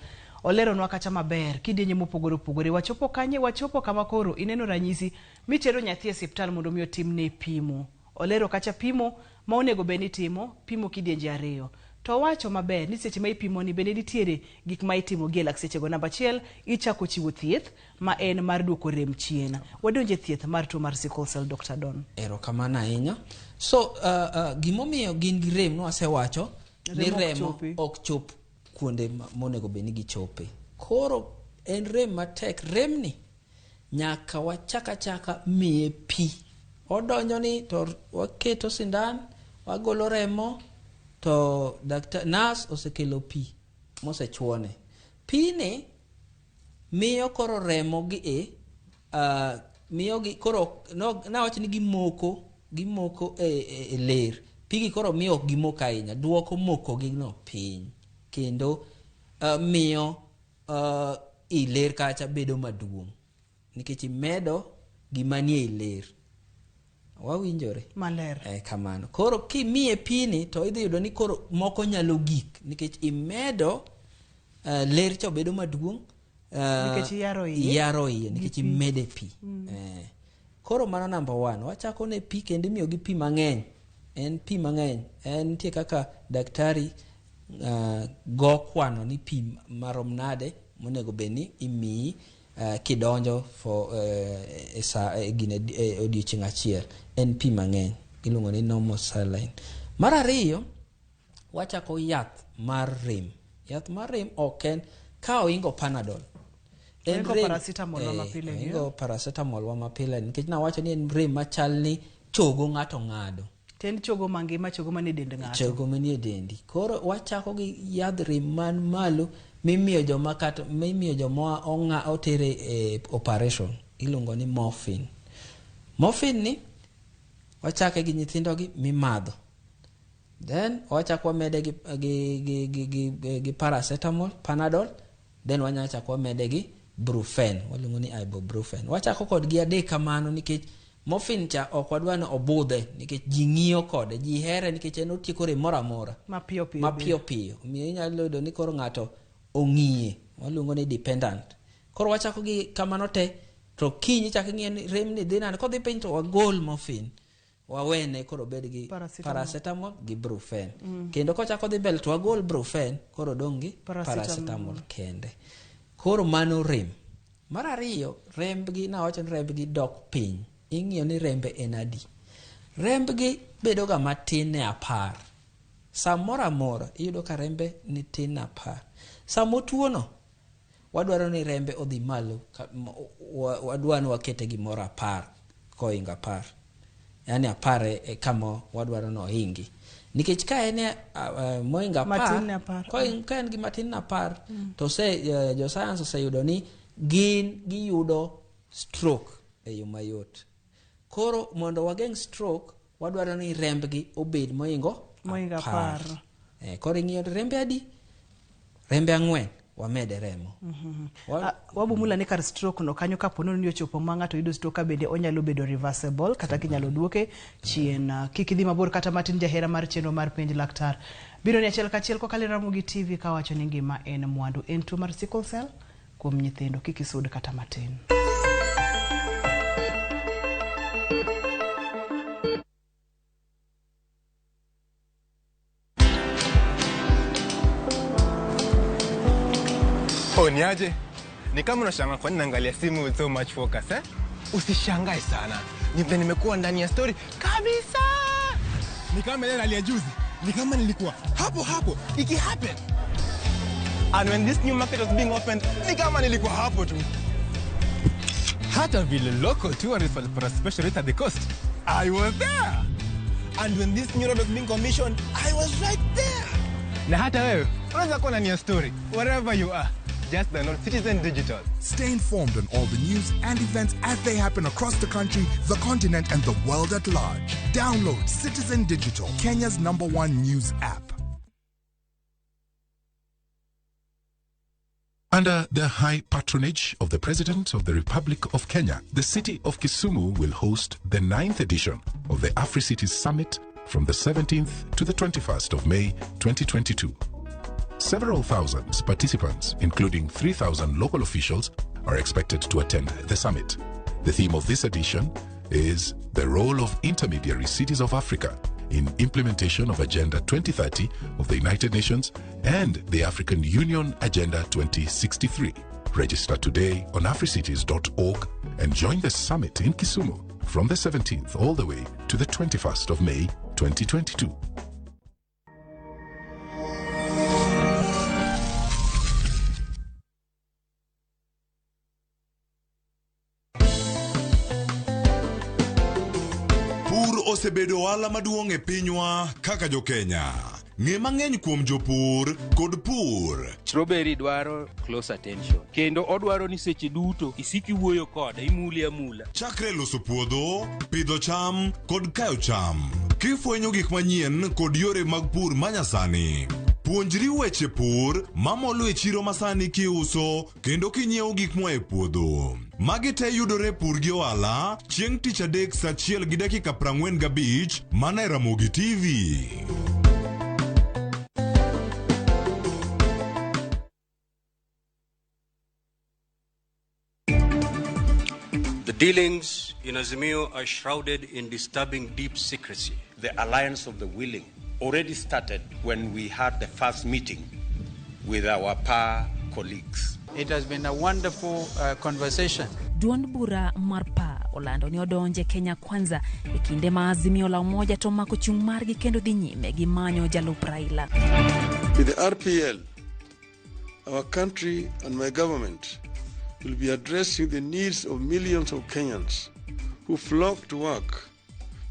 Oleronwa kacha maber kidienje mopogore opogore. Wachopo kanye? Wachopo kama koro ineno ranyisi mitero nyathi e siptal mondo mi otimne pimo. Olero kacha pimo ma onego bed ni itimo, pimo kidienje ariyo. To owacho maber ni seche ma ipimo ni bende nitiere gik ma itimo gi e lak sechego. Namba achiel, ichako chiwo thieth ma en mar duoko rem chien. Wadonje thieth mar tuo mar sickle cell, Dr. Don. Erokamano ahinya. So gimomiyo gin gi rem nwasewacho ni remo ok chop kuonde monego bed ni gichope. Koro en rem matek. Remni nyaka wachak achaka miye pi. Odonjo ni to waketo sindan, wagolo remo, to nurse osekelo pi mosechuone. Pi ni miyo koro remo gi e miyo gi koro nawach ni gimoko e ler. Pigi koro miyo ok gimok ahinya, duoko moko gi no piny kendo miyo i ler kacha bedo maduong' nikech imedo gima nie i ler. Wawinjore maler. Kamano. Koro kimiye pini to idhi yudo ni koro moko nyalo gik nikech imedo ler cha bedo maduong' nikech iyaro iye. Iyaro iye nikech imede pi. Koro mano number 1. Wachako ne pi kendo imiyo gi pi mang'eny. En pi mang'eny. En nitie kaka daktari go kwano ni pi marom nade monego bed ni imiyi kidonjo for e odiochieng' achiel. En pi mang'eny. Iluongo ni normal saline. Mar ariyo, wachako yath mar rem. Yath mar rem ok en ka oingo Panadol. Oingo paracetamol wa mapile. Oingo paracetamol wa mapile nikech nawacho ni en rem machal ni chogo ng'ato ng'ado. Ten chogo mangima, chogo manie dend ng'ato. Chogo manie dendi. Koro wachako gi yadh rem man malo mimiyo joma kata mimiyo joma otere e operation iluongo ni morphine. Morphine ni wachake gi nyithindo gi mimadho. Then wachako wamede gi paracetamol, Panadol, then wanyachako wamede gi brufen, waluongo ni ibuprofen. Wachako kodgi adek kamano nikech morphine cha ok wadwa ni obudhe nikech ji ng'iyo kode, ji here nikech en otieko rem moro amora mapiyo piyo. Mapiyo piyo. Omiyo inyalo yudo ni koro ng'ato ong'iye, waluongo ni dependent. Koro wachako gi kamano te to kiny ichako ing'iyo ni rem ni dhi nade, kodhi piny to wagol morphine. Wawene koro bed gi paracetamol gi brufen. Kendo kochako dhi mbele to wagol brufen koro dong' gi paracetamol kende. Koro mano rem. Mar ariyo, rembgi nawacho ni rembgi dok piny. Ing'iyo ni rembe en adi. Rembgi bedo ga matin ne 10. Samoro amora iyudo ka rembe ni tin ne 10. Samotuono wadwaro ni rembe odhi malo, wadwaro ni wakete gimoro 10 koingo 10. Yani 10 e kama wadwaro ni ohingi. Nikech ka en moingo 10, ka en gi matin ne 10, to jo science oseyudo ni gin giyudo stroke e yo mayot. Koro mondo wageng' stroke, wadwaro ni rembgi obed moingo 10. Koro ing'iyo rembe adi? Rembe 4. Wamede remo. Wabumula ni kar stroke no kanyo kapo ni ochopo ma ng'ato yudo stroke ka bende onyalo bedo reversible kata kinyalo duoke chien. Kik idhi mabor kata matin jahera mar chenro mar Penj Laktar. Biro ni achiel kachiel kokalo e Ramogi TV kawacho ni ngima en mwandu. En tuo mar sickle cell kuom nyithindo. Kik isud kata matin. Oh, ni aje? Ni kama unashangaa kwa nini naangalia simu with so much focus, eh? Usishangae sana. Ni vile nimekuwa ndani ya story kabisa. Ni kama ile rally ya juzi. Ni kama nilikuwa hapo hapo iki happen. And when this new market was being opened, ni kama nilikuwa hapo tu. Hata vile local tourists walipata special rate at the coast. I was there. And when this new road was being commissioned, I was right there. Na hata wewe unaweza kuwa ndani ya story wherever you are. Just download Citizen Digital. Stay informed on all the news and events as they happen across the country, the continent, and the world at large. Download Citizen Digital, Kenya's number one news app. Under the high patronage of the President of the Republic of Kenya, the city of Kisumu will host the 9th edition of the AfriCities Summit from the 17th to the 21st of May 2022. Several thousand participants, including 3,000 local officials, are expected to attend the summit. The theme of this edition is the role of intermediary cities of Africa in implementation of Agenda 2030 of the United Nations and the African Union Agenda 2063. Register today on africities.org and join the summit in Kisumu from the 17th all the way to the 21st of May 2022. Pur osebedo ohala maduong' e pinywa kaka jokenya. Ng'e mang'eny kuom jopur kod pur. Strawberry dwaro close attention kendo odwaro ni seche duto isik iwuoyo kode imule amula. Chakre loso puodho, pidho cham kod kayo cham. Kifwenyo gik manyien kod yore mag pur manyasani. Puonjri weche pur mamolo e chiro masani kiuso kendo kinyiewo gik moa e puodho. Magi te yudore e Pur gi Ohala chieng' tich adek saa achiel gi dakika 45 mana e Ramogi TV. The dealings in Azimio are shrouded in disturbing deep secrecy. The alliance of the willing already started when we had the first meeting with our PA colleagues. It has been a wonderful conversation. Duond bura mar PA olando ni odonje Kenya Kwanza e kinde ma Azimio la Umoja to omako chung' margi kendo dhi nyime gi manyo jalup Raila. With the RPL, our country and my government will be addressing the needs of millions of Kenyans who flock to work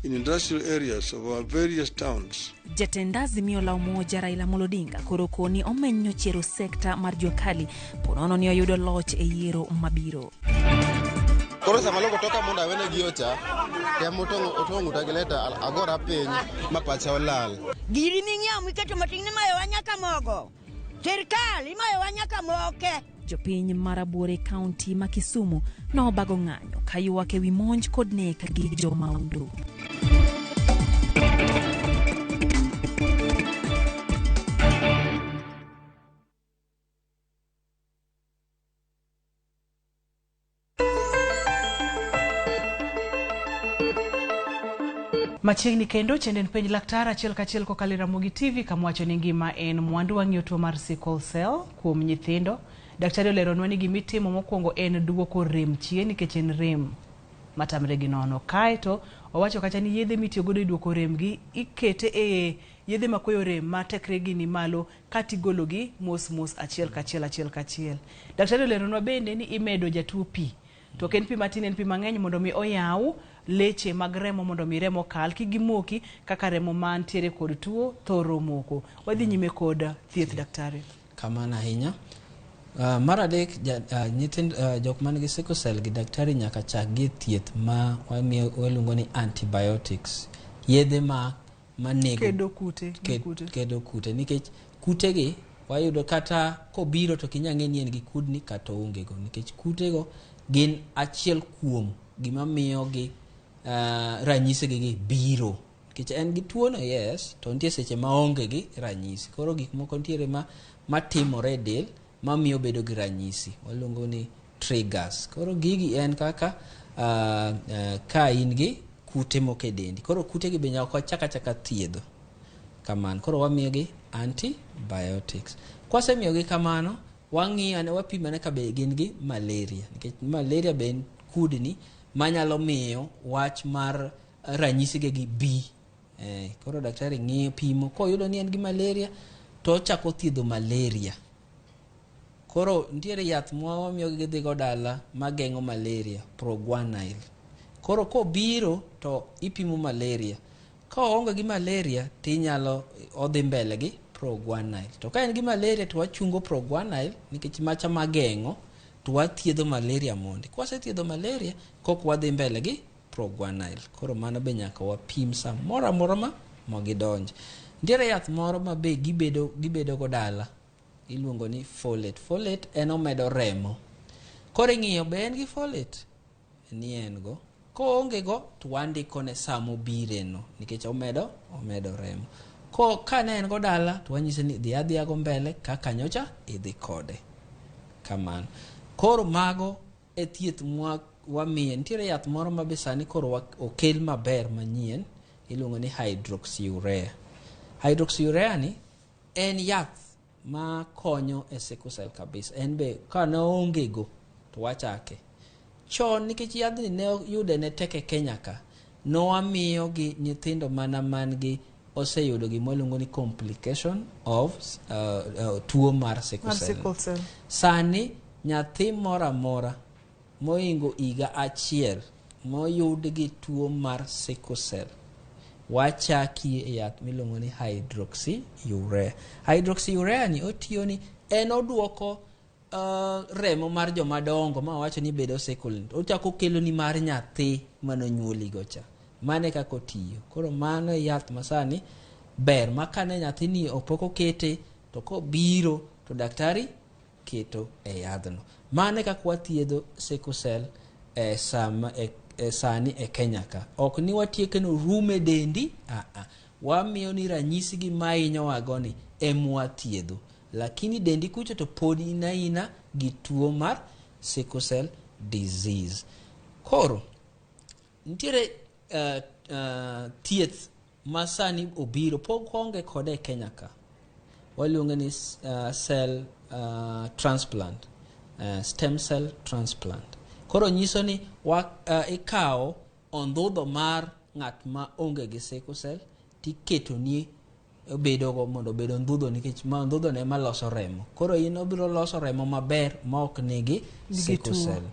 in industrial areas of our various towns. Jatend Azimio la Umoja Raila Amolo Odinga koro koni omenyo chiero sekta mar jua kali ponono ni oyudo loch e yiero mabiro. Koro sama logo toka mondo awene gi yocha, tem otong'o ta gi leta agora piny ma pacha olal. Giri ming'iewo miketo matin imayowa nyaka mogo. Sirkal imayowa nyaka moke. Jopiny mar Abuor e kaunti ma Kisumu nobago ng'anyo kaywak ewi monj kod nek gi jomaundu. Machiegni kendo chenden penj laktar achiel kachiel kokalo e Ramogi TV kama wacho ni ngima en mwandu. Wang'iyo tuo mar sickle cell kuom nyithindo. Daktari oleronwa ni gimitimo mokwongo en duoko rem chien nikech en rem matamre gi nono. Kaeto owacho kacha ni yedhe mitiyo godo e duoko rem gi ikete e yedhe makweyo rem ma tekre gi ni malo katigologi mos mos achiel kachiel achiel kachiel. Daktari oleronwa bende ni imedo jatuo pi to ok en pi matin, en pi mang'eny mondo mi oyaw leche mag remo mondo mi remo kal kik gimoki kaka remo mantiere kod tuo thoro moko. Wadhi nyime kod thieth, daktari. Kamano ahinya. Mar adek, nyithind jok man gi sickle cell gi daktari nyaka chak gi thieth ma waluongo ni antibiotics, yedhe ma manego kedo kute gi kute. Kedo kute nikech kutegi wayudo kata kobiro to kinya ng'e ni en gi kudni kata oonge go, nikech kutego gin achiel kuom gima miyo gi ranyisi gi biro, nikech en gi tuono, yes, to nitie seche ma oonge gi ranyisi. Koro gik moko nitiere ma matimore e del mamiyo bedo gi ranyisi, waluongo ni triggers. Koro gigi en kaka ka in gi kute moko e dendi, koro kute gi be nyaka wachak achaka thiedho kamano. Koro wamiyogi antibiotics. Kwasemiyogi kamano, Wang'iyo ane wapimo ane ka be gin gi malaria nikech malaria be en kudni manyalo miyo wach mar ranyisi ge gi bi. Eh, koro daktari ng'iyo pimo koyudo ni en gi malaria to ochako thiedho malaria. Koro nitiere yath ma wamiyogi gidhigo dala mageng'o malaria, proguanil. Koro kobiro to ipimo malaria. Ka oonge gi malaria tinyalo odhi mbele gi proguanil. To ka en gi malaria to wachungo proguanil nikech macha mageng'o to wathiedho malaria mondi. Kwasethiedho malaria kok wadhi mbele gi proguanil. Koro mano be nyaka wapim samoro amora ma ma gidonje. Nitiere yath moro ma be gibedo gibedo go dala iluongo ni folate. Folate en omedo remo. Koro ing'iyo be en gi folate? Ni en go. Koonge go to wandikone samobire no nikech omedo omedo remo. Ko kane en go dala to wanyise ni dhi adhiya go mbele kaka nyocha idhi kode. Kamano. Koro mago e thieth mwa wamiye. Nitiere yath moro ma be sani koro wa, okel maber manyien iluongo ni hydroxyurea. Hydroxyurea ni en yath ma konyo e sickle cell kabisa. En be ka ne oonge go to wachake. Chon nikech yadhni ne yude ne tek e Kenya ka, nowamiyo gi nyithindo mana man gi oseyudo gima waluongo ni complication of tuo mar sickle Mar cell. sickle cell. Sani nyathi moro amora mohingo higa achiel moyud gi tuo mar sickle cell wachakie e yath miluongo ni hydroxyurea. Hydroxyurea ni otiyo ni en oduoko remo mar joma dongo ma wacho ni bedo sickle ochako okelo ni mar nyathi manonyuoligo cha. Mano e kaka otiyo. Koro mano e yath masani ber ma kane nyathini opok okete to kobiro to daktari keto e yadhno. Mano e kaka wathiedho sickle cell e sama e, e sani e Kenya ka. Ok ni watieke ni orum e dendi, a a. Wamiyo ni ranyisi gi mahinyowago ni emwathiedho. Lakini dendi kucho to pod in aina gi tuo mar sickle cell disease. Koro nitiere thieth ma sani obiro pok onge kode e Kenya ka. Waluonge ni cell transplant, stem cell transplant. Koro nyiso ni wa, ikawo ondhudho mar ng'at ma onge gi sickle cell tiketoni obedogo mondo obed ondhudho nikech ma ondhudho ne ema loso remo. Koro in obiro loso remo maber ma ok nigi Nigi sickle tuo. cell.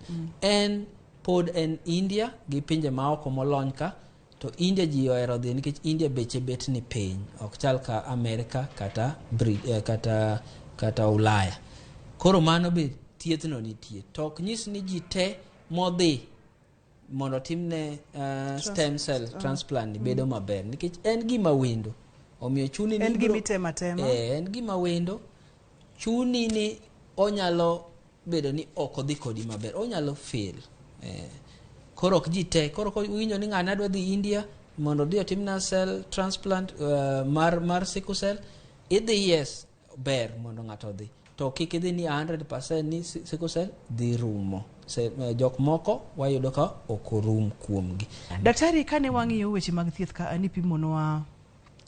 En pod en India gi pinje maoko molony ka to India ji ohero dhi nikech India beche bet ni piny ok chal ka Amerika kata, kata, kata Ulaya. Koro mano be thiethno nitie. To ok nyis ni ji te modhi mondo otimne stem cell transplant ni bedo maber nikech en gima wendo. Omiyo chuni ni En gima ibiro- itemo atema. Eh, en gima wendo. Chuni ni onyalo bedo ni ok odhi kodi maber, onyalo fail. Koro ok ji te, koro kowinjo ni ng'ane adwa dhi India mondo odhi otimna cell transplant mar sickle cell, idhi yes, ber mondo ng'ato odhi. To kik idhi ni 100% ni sickle cell dhi rumo. Jok moko wayudo ka ok orum kuomgi. Daktari, kane wang'iyo weche mag thieth ka nipimonwa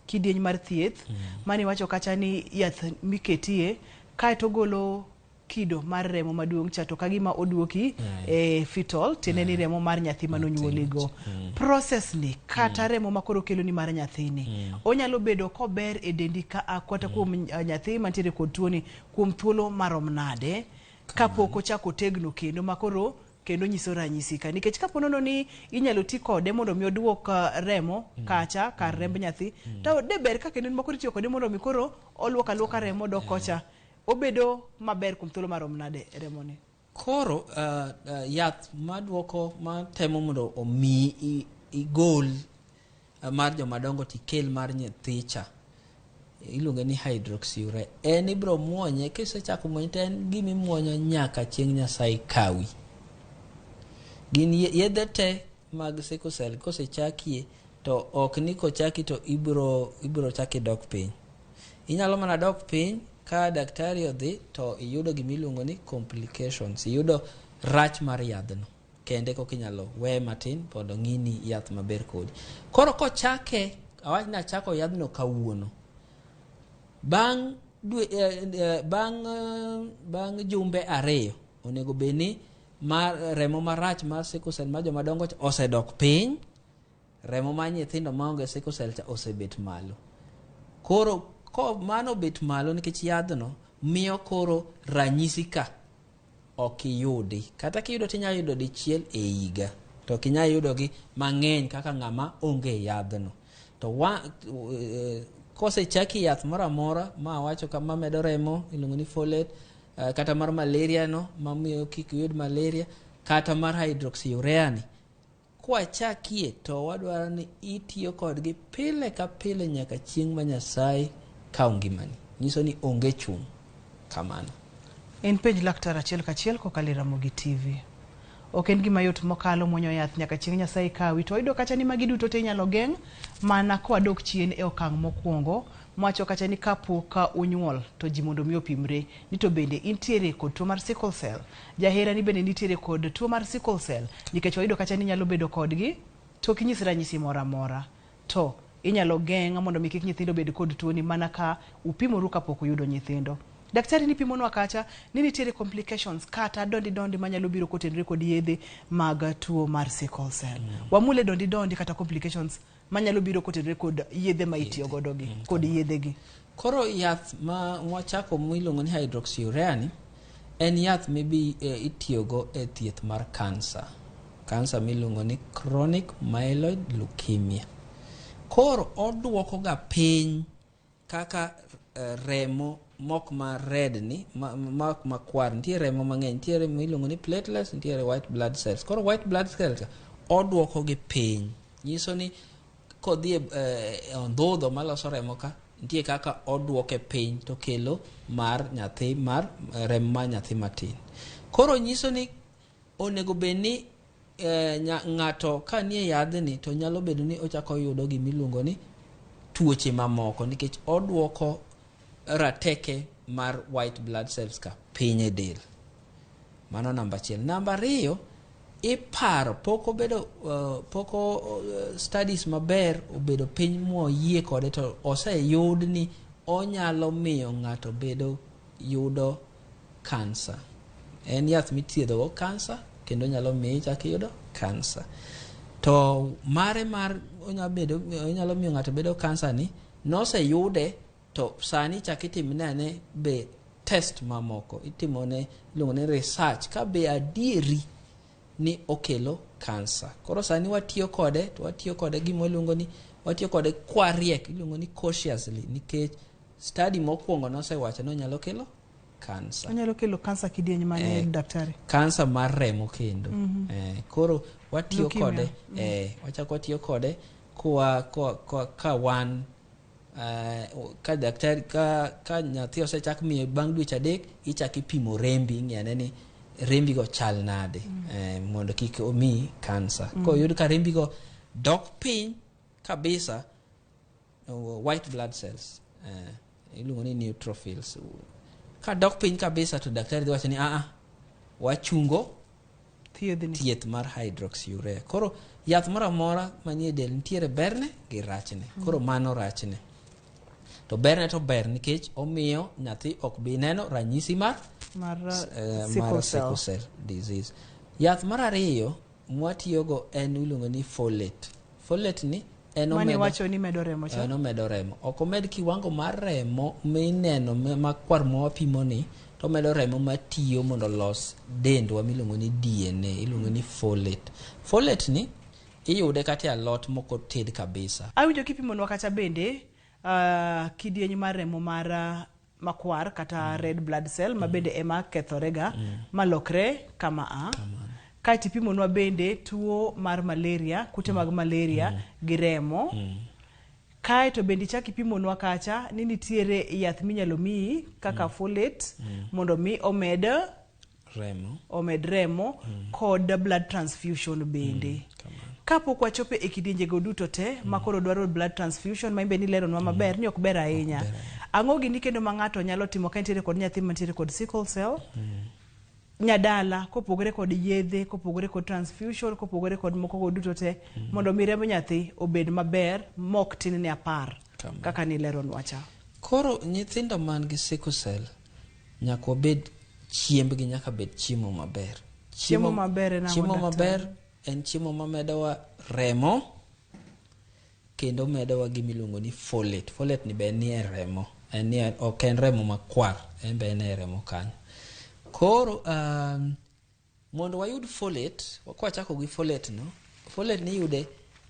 kidieny mar thieth, mane iwacho kacha ni yath miketie kaeto ogolo kido mar remo maduong' cha to kagima oduoki e fetal, tiende ni remo mar nyathi manonyuoligo. Process ni kata remo ma koro kelo ni mar nyathini onyalo bedo kober e dendi ka a kata kuom nyathi mantiere kod tuoni kuom thuolo marom nade kapok ochako tegno kendo makoro kendo nyiso ranyisi ka, nikech kapo nono ni inyalo ti kode mondo mi oduok remo kacha kar remb nyathi, to de ber ka kendo makoro itiyo kode mondo mi koro oluok aluoka remo dok kocha, obedo maber kuom thuolo marom nade remo ni? Koro yath maduoko matemo mondo omi igol mar jomadongo tikel mar nyithicha iluonge ni hydroxyurea. En ibiro muonye, kisechako muonye to en gima imuonyo nyaka chieng' Nyasaye kawi. Gin yedhe te mag sickle cell kosechakie to ok ni kochaki to ibiro chak idok piny. Inyalo mana dok piny ka daktari odhi to iyudo gima iluongo ni complications, iyudo rach mar yadhno kende koka inyalo weye matin mondo ng'i ni yath maber kodi. Koro kochake, awach ni achako yadhno kawuono, bang' dwe, eh, eh, bang' eh, bang' jumbe ariyo onego bed ni mar remo marach mar sickle cell mar joma dongo cha osedok piny remo mar nyithindo maonge sickle cell cha osebet malo koro ko mano obet malo nikech yadhno miyo koro ranyisi ka ok iyudi kata kiyudo tinyalo yudo dichiel e higa to ok inyal yudogi mang'eny kaka ng'ama onge yadhno to wa, e, kosechaki yath moro amora ma awacho ka mamedo remo iluongo ni folate eh, kata mar malaria no mamiyo kik iyud malaria kata mar hydroxyurea ni kwachakie to wadwaro ni itiyo kodgi pile ka pile nyaka chieng' ma Nyasaye kawo ngimani nyiso ni onge chung' kamano En penj laktar achiel kachiel kokalo e Ramogi TV. Ok en gima yot mokalo muonyo yath nyaka chieng' Nyasaye kawi. To wayudo kacha ni magi duto te inyalo geng' mana kwadok chien e okang' mokwongo mwacho kacha ni kapok unyuol to ji mondo mi opimre ni to bende intiere kod tuo mar sickle cell. Jahera ni bende nitiere kod tuo mar sickle cell nikech wayudo kacha ni inyalo bedo kodgi to ok inyis ranyisi moro amora. To inyalo geng' mondo mi kik nyithindo bed kod tuoni mana ka upimoru kapok uyudo nyithindo. Daktari nipimonwa kacha ni nitiere complications kata dondi dondi manyalo biro kotenore kod yedhe mag tuo mar sickle cell. Wamule dondi dondi kata complications manyalo biro kotenore kod yedhe ma itiyo godo gi kod yedhe gi. Koro yath ma wachako miluongo ni hydroxyurea ni en yath mibi e, itiyogo e thieth mar kansa. Kansa miluongo ni chronic myeloid leukemia. Koro oduoko ga piny kaka eh, remo mok ma red ni ma, ma, makwar nitie remo mang'eny nitie remo miluongo ni platelets nitiere white blood cells koro white blood cells oduoko gi piny nyiso ni kodhi e eh, ondhudho maloso remo ka nitie kaka oduoke piny to kelo mar nyathi mar eh, remo mar nyathi matin koro nyiso ni onego bed ni eh, ng'ato ka nie yadhni to nyalo bedo ni ochako yudo gimiluongo ni tuoche mamoko nikech oduoko rateke mar white blood cells ka piny e del mano namba achiel namba ariyo iparo pok obedo uh, pok uh, studies maber obedo piny moyie kode to oseyud ni onyalo miyo ng'ato bedo yudo kansa en yath mithiedhogo kansa kendo nyalo miyi ichak iyudo kansa to mare mar onyalo bedo onyalo miyo ng'ato bedo kansa ni noseyude to sani chak itimne ane be test mamoko itimone iluongo ni research ka be adieri ni okelo kansa koro sani watiyo kode to watiyo kode gima waluongo ni watiyo kode kwariek iluongo ni cautiously nikech study mokwongo nosewacho ni onyalo kelo kansa Onyalo kelo kansa kidieny mane Eh, daktari? kansa mar remo kendo Mhm. eh, koro watiyo Leukemia. kode Mm. eh, wachako watiyo kode kwa, kwa, kwa, ka wan eh, ka daktari ka, ka nyathi osechak miyo bang' dweche adek ichak ipimo rembi ing'iyane ni rembigo chal nade mm. eh, mondo kik omi kansa mm. koyud ka rembigo dok piny kabisa white blood cells eh, iluongo ni neutrophils ka dok piny kabisa to daktari dhi wacho ni aa wachungo Thiedhni. thieth mar hydroxyurea koro yath moro amora manie del nitiere berne gi rachne koro mano rachne to berne to ber nikech omiyo nyathi ok bi neno ranyisi mar Mar eh, sickle mar cell. sickle cell disease yath mar ariyo mwatiyogo en iluongo ni folate folate ni en Mane omedo wacho ni medo remo cha. en omedo remo ok omed kiwango mar remo mineno makwar ma wapimo ni to omedo remo matiyo mondo olos dendwa miluongo ni DNA iluongo ni folate folate ni iyude kata e alot mok oted kabisa Awinjo kipimonwa kacha bende uh, kidieny mar remo mar uh, makwar kata red blood cell ma bende ema kethorega malokre kama a kaeto ipimonwa bende tuo mar malaria kute mag malaria gi remo kaeto bende ichak ipimonwa kacha ni nitiere yath minyalo miyi kaka folate mondo mi omed remo omed remo kod blood transfusion bende kapok wachopo e kidienjego duto te ma koro dwaro blood transfusion ma imbe nileronwa maber ni ok ber ahinya ang'o gini kendo ma ng'ato nyalo timo ka nitiere kod nyathi mantiere kod sickle cell nyadala kopogore kod yedhe kopogore kod transfusion kopogore kod moko go duto te mondo mi remb nyathi obed maber mok tin ne apar kaka nileronwa cha. Koro nyithindo man gi sickle cell nyaka wabed chiembgi nyaka bed chiemo maber. Chiemo maber en ang'o, Chiemo daktari? maber en chiemo mamedowa remo kendo medowa gima iluongo ni folate. Folate ni be nie remo. En nie, ok en remo makwar, en be en e remo kanyo. Koro mondo wayud folate, kwachako gi folate no, folate ni iyude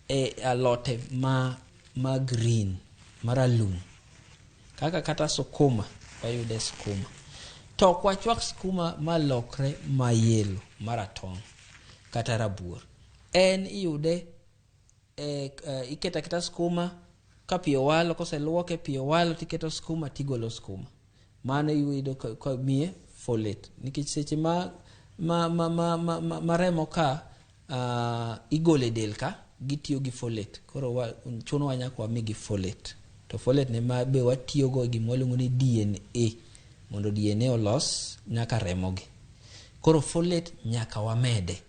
e alote ma green, maralum. Kaka kata sukuma, wayude sukuma. To ok wachwak sukuma malokre ma yellow, maratong' kata rabuor. En iyude iketo aketa sukuma ka pi owalo, koseluoke pi owalo tiketo sukuma tigolo sukuma. Mano iyudo ka miye folate. Nikech seche ma remo ka igolo e del ka, gitiyo gi folate. Koro chunowa nyaka wamigi folate. To folate ne ma be watiyogo e gima waluongo ni DNA, mondo DNA olos nyaka remogi. Koro folate nyaka wamede.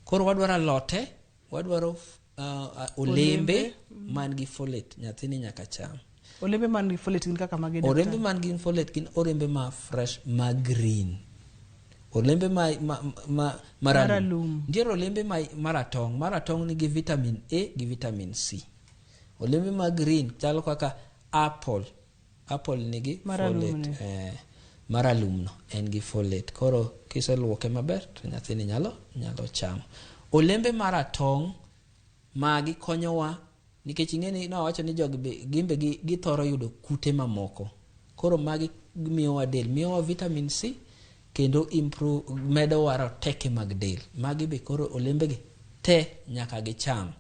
Koro wadwaro alote, wadwaro olembe Olembe. man gi folate, nyathini nyaka cham. Olembe man gi folate gin kaka mage, daktari? Olembe man gi folate gin olembe ma fresh, ma green. Olembe ma maralum. Maralum. Nitiere olembe ma maratong'. Maratong' nigi vitamin A gi vitamin C. Olembe ma green chalo kaka apple. Apple nigi Maralum folate. ni. Maralum no en gi folate. Koro kiseluoke maber to nyathini nyalo chamo. Olembe maratong' magi konyowa nikech ing'e ni nawacho ni jogi be, gin be githoro yudo kute mamoko. Koro magi miyowa del, miyowa vitamin C kendo improve, medowa roteke mag del. Magi be koro olembegi te nyaka gicham.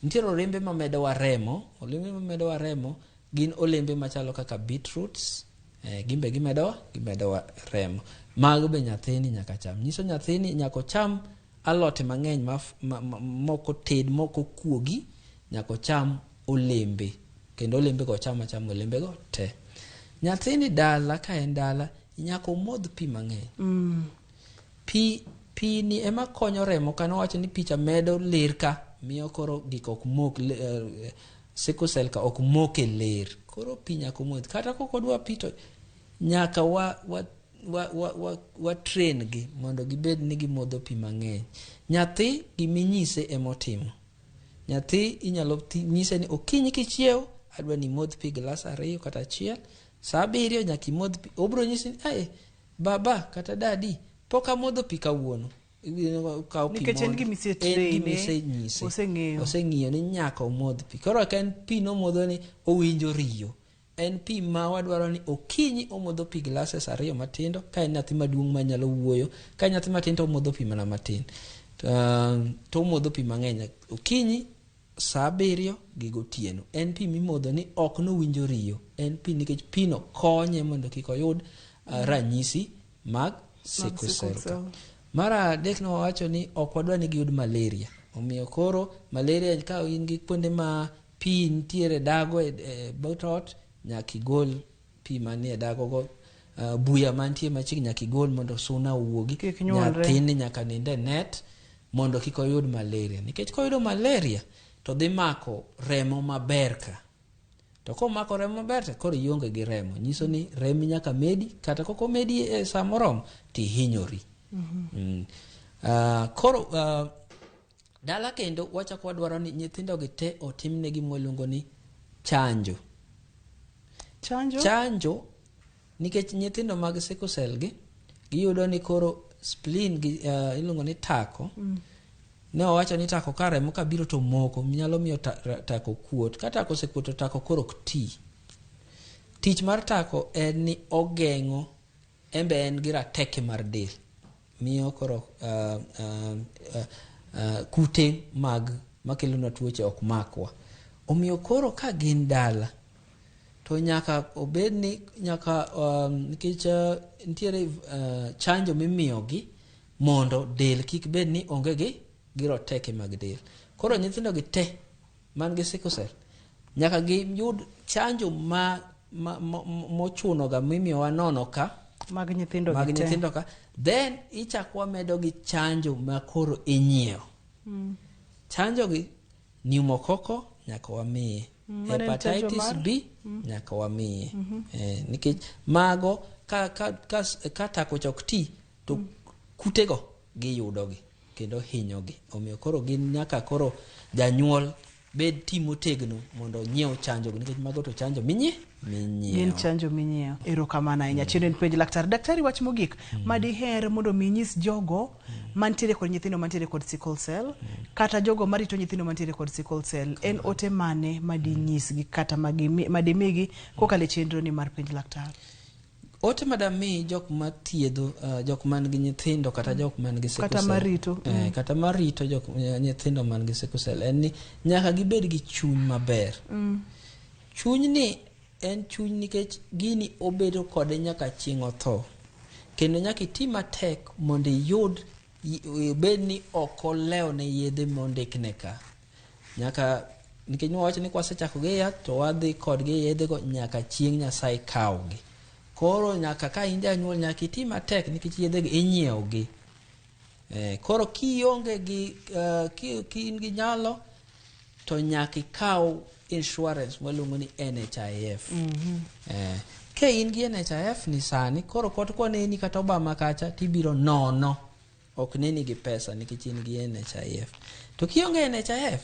Nitiere olembe mamedowa remo, olembe mamedowa remo gin olembe machalo kaka beetroots, gin be gimedowa remo. Mago be nyathini nyaka cham. Nyiso nyathini nyaka ocham alote mang'eny moko ted, moko kuogi, nyaka ocham olembe. Kendo olembe go ocham achama olembe go te. Nyathini dala, ka en dala, nyaka omodh pi mang'eny. Pi ni ema konyo remo, ka nowacho ni pi cha medo ler ka, miyo koro gik ok mok, sickle cell ka ok mok e ler. Koro pi nyaka omodh. Kata kok odwa pi to nyaka wa train gi mondo gibed ni gimodho pi mang'eny. Nyathi giminyise emotimo. Nyathi inyalo nyise ni okinyi kichiew, adwa ni imodh pi glass 2 kata 1, saa 7 nyaka imodh pi. Obro nyisi ni, Ai, baba kata dadi, pok amodho pi kawuono. Kaw pi Nikech en mondo. gima ise En gima train-e, isenyise. oseng'eyo. Oseng'iyo ni nyaka omodh pi. Koro ka en pi nomodho ni owinjo riyo. En pi ma wadwaro ni okinyi omodho pi glasses 2 matindo, ka en nyathi maduong' manyalo wuoyo, ka en nyathi matin to omodho pi mana matin. To omodho pi mang'eny okinyi saa 7 gi gotieno. En pi mimodho ni ok nowinjo riyo. En pi nikech pi no konye mondo kik oyud ranyisi mag sickle cell. Sickle cell. Mar adek ne wawacho ni ok wadwa ni giyud malaria. Omiyo koro malaria ka in gi kuonde ma pi nitiere dago e but ot, nyaka igol pi manie dago go. Buya mantie machiegni nyaka igol mondo suna owuogi. Kik nyuolre. Nyathini nyaka nind e net mondo kik oyud malaria. Nikech koyudo malaria to dhi mako remo maber ka. To komako remo maber to koro ionge gi remo. Nyiso ni remi nyaka medi, kata kok omedi e sa moromo tihinyori. Koro dala kendo wachako wadwaro ni nyithindo gi te otimne gima waluongo ni chanjo. Chanjo? Chanjo nikech nyithindo mag sickle cell gi giyudo ni koro spleen gi iluongo ni tako. Ne owacho ni tako ka remo ka biro to moko nyalo miyo tako kuot. Ka tako osekuot to tako koro ok ti. Tich mar tako en ni ogeng'o, en be en gi rateke mar del. Miyo koro kute mag makelonwa tuoche ok makwa. Omiyo koro ka gin dala to nyaka obed ni nyaka nikech nitiere chanjo mimiyogi mondo del kik bed ni onge gi roteke mag del. Koro nyithindo gi te man gi sickle cell nyaka giyud chanjo mochuno ga mimiyowa nono ka mag nyithindo mag gi te. nyithindo ka, then ichak wamedo gi chanjo ma koro inyiewo. Chanjo gi pneumococcal nyaka wamiye. Mano en chanjo Hepatitis mar? B nyaka wamiye. Nikech mago ka tako cha ok ti to kutego giyudogi kendo hinyogi. Omiyo koro gin nyaka koro janyuol bed ti motegno mondo onyiew chanjo nikech mago to chanjo minyiewo. Gin chanjo minyiewo. Erokamano ahinya. Chenro en penj laktar. Daktari, wach mogik ma diher mondo mi inyis jogo mantiere kod nyithindo mantiere kod sickle cell kata jogo marito nyithindo mantiere kod sickle cell en ote mane madinyisgi kata madimigi kokalo e chenro ni mar penj laktar? Ote madami jok mathiedho jok man gi nyithindo kata jok man gi sickle Kata cell, marito. Kata marito jok nyithindo man gi sickle cell en ni nyaka gibed gi chuny maber. Chunyni en chuny nikech gini obedo kode nyaka chieng' otho. Kendo nyaka iti matek mondo iyud bed ni ok olewo ne yedhe mondikne ka. Nyaka nikech nwawacho ni kwasechako gi yath to wadhi kodgi e yedhego nyaka chieng' Nyasaye kawgi. Koro nyaka ka in janyuol nyaka iti matek nikech yedhegi inyiewogi. Koro kionge gi ki in gi nyalo to nyaka ikaw insurance waluongo ni NHIF. Ka in gi NHIF ni sani koro kot koneni kata Obama kacha tibiro nono. Ok neni gi pesa nikech in gi NHIF. To kionge NHIF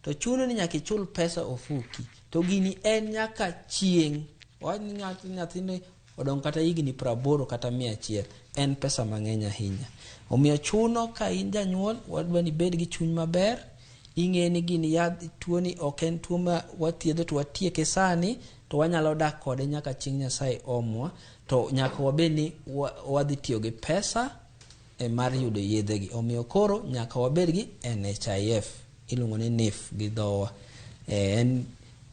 to chuno ni nyaka ichul pesa ofuki. To gini en nyaka chieng'. Wach ni nyathini odong' kata higni 80 kata 100 en pesa mang'eny ahinya. Omiyo chuno ka in janyuol wadwa ni ibed gi chuny maber, ing'e ni gini yath tuoni ok en tuo ma wathiedho to watieke sani to wanyalo dak kode nyaka chieng' Nyasaye omwa to nyaka wabed ni wadhi tiyo gi pesa e mar yudo yedhegi. Omiyo koro nyaka wabed gi NHIF iluongo ni NIF gi dhowa. En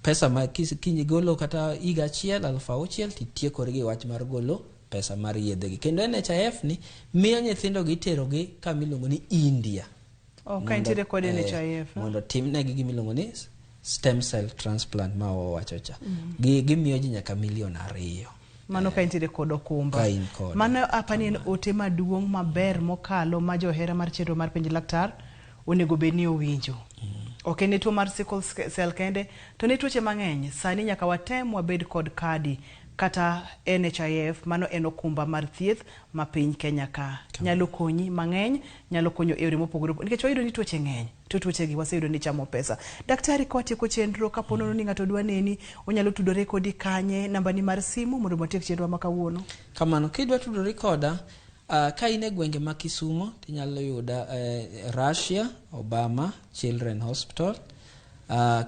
pesa ma kigolo kata higa achiel 6,000 titiekori gi wach mar golo pesa mar yedhegi. Kendo NHIF ni miyo nyithindo gi iterogi kama iluongo ni India. Oh, ka intiere kod NHIF. Mondo timnegi gima iluongo ni stem cell transplant ma wawacho cha. Gimiyo ji nyaka milion 2. Mano ka intiere kod okumba. Ka in kode. Mano apani en ote maduong' maber mokalo ma johera mar chenro mar penj laktar onego bed ni owinjo. Ok en tuo mar sickle cell kende, to ne tuoche mang'eny. Sani nyaka watem wabed kod kadi kata NHIF, mano en okumba mar thieth ma piny Kenya ka. Nyalo konyi mang'eny, nyalo konyo e yore mopogore opogore. Nikech wayudo ni tuoche ng'eny, to tuoche gi waseyudo ni chamo pesa. Daktari, ka watieko chenro, kapo nono ni ng'ato dwa neni, onyalo tudore kodi kanye, nambani mar simu mondo watiek chenro ma kawuono. Kamano, kidwa tudori koda, ka in e gwenge ma Kisumo, tinyalo yuda Russia, Obama Children Hospital.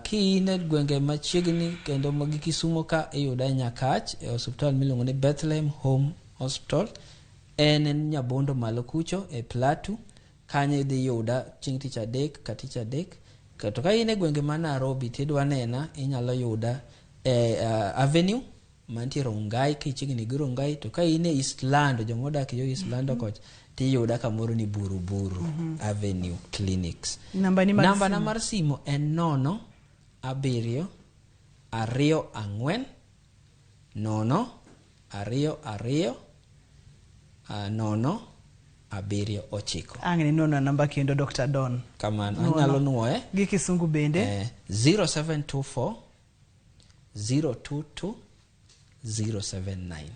Ki in e gwenge machiegni kendo gi Kisumo ka iyuda e Nyakach e osiptal miluongo ni Bethlehem Home Hospital. En Nyabondo malo kucho e Plateau. Kanyo idhi yuda chieng' tich adek ka tich adek. To ka in e gwenge ma Nairobi tidwa nena, inyalo yuda e Avenue mantie Rongai, kichiegni gi Rongai. To ka in e East Lando, joma odak yo East Lando kocha, tiyuda kamoro ni Buru Buru Avenue Clinics. Nambani mar Nambana simu? mar simu en 0 7 2 4 0 2 2 0 7 9. Ang' ni nono namba kendo Dr. Don. Kamano, Nono. anyalo nuoye. Gi kisungu bende. 0724 022 079.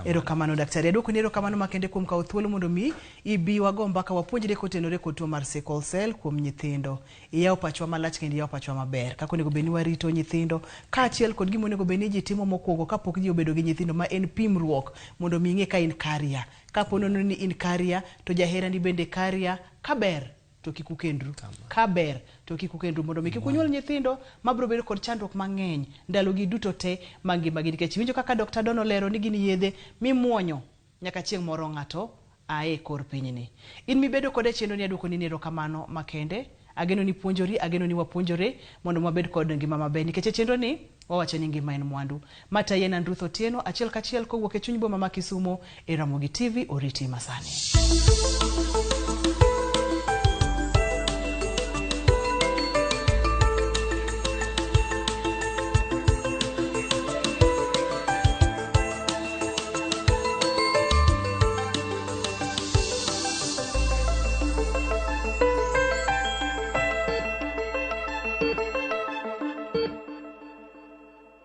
Erokamano daktari. Aduoko ni erokamano makende kuom kawo thuolo mondo mi ibi wago mbaka wapuonjre kotenore kod tuo mar sickle cell kuom nyithindo. Iyawo pachwa malach kendo iyawo pachwa maber. Kaka onego bed ni warito nyithindo kaachiel kod gima onego bed ni ji timo mokwongo kapok ji obedo gi nyithindo ma en pimruok mondo mi ing'e ka in carrier. Kapo nono ni in carrier to jaherani bende carrier, kaber to kik ukendru. Kaber to kik ukendru mondo mi kik unyuol nyithindo mabiro bedo kod chandruok mang'eny ndalogi duto te mag ngimagi nikech iwinjo kaka Dr. Don olero ni gin yedhe mimuonyo nyaka chieng' moro ng'ato ae kor pinyni. In mibedo kode e chenro ni aduoko ni erokamano makende. Ageno ni puonjori, ageno ni wapuonjore mondo wabed kod ngima maber nikech e chenro ni wawacho ni ngima en mwandu. Matayi en Ruth Otieno, achiel kachiel kowuok e chuny boma ma Kisumo e Ramogi TV, oriti masani.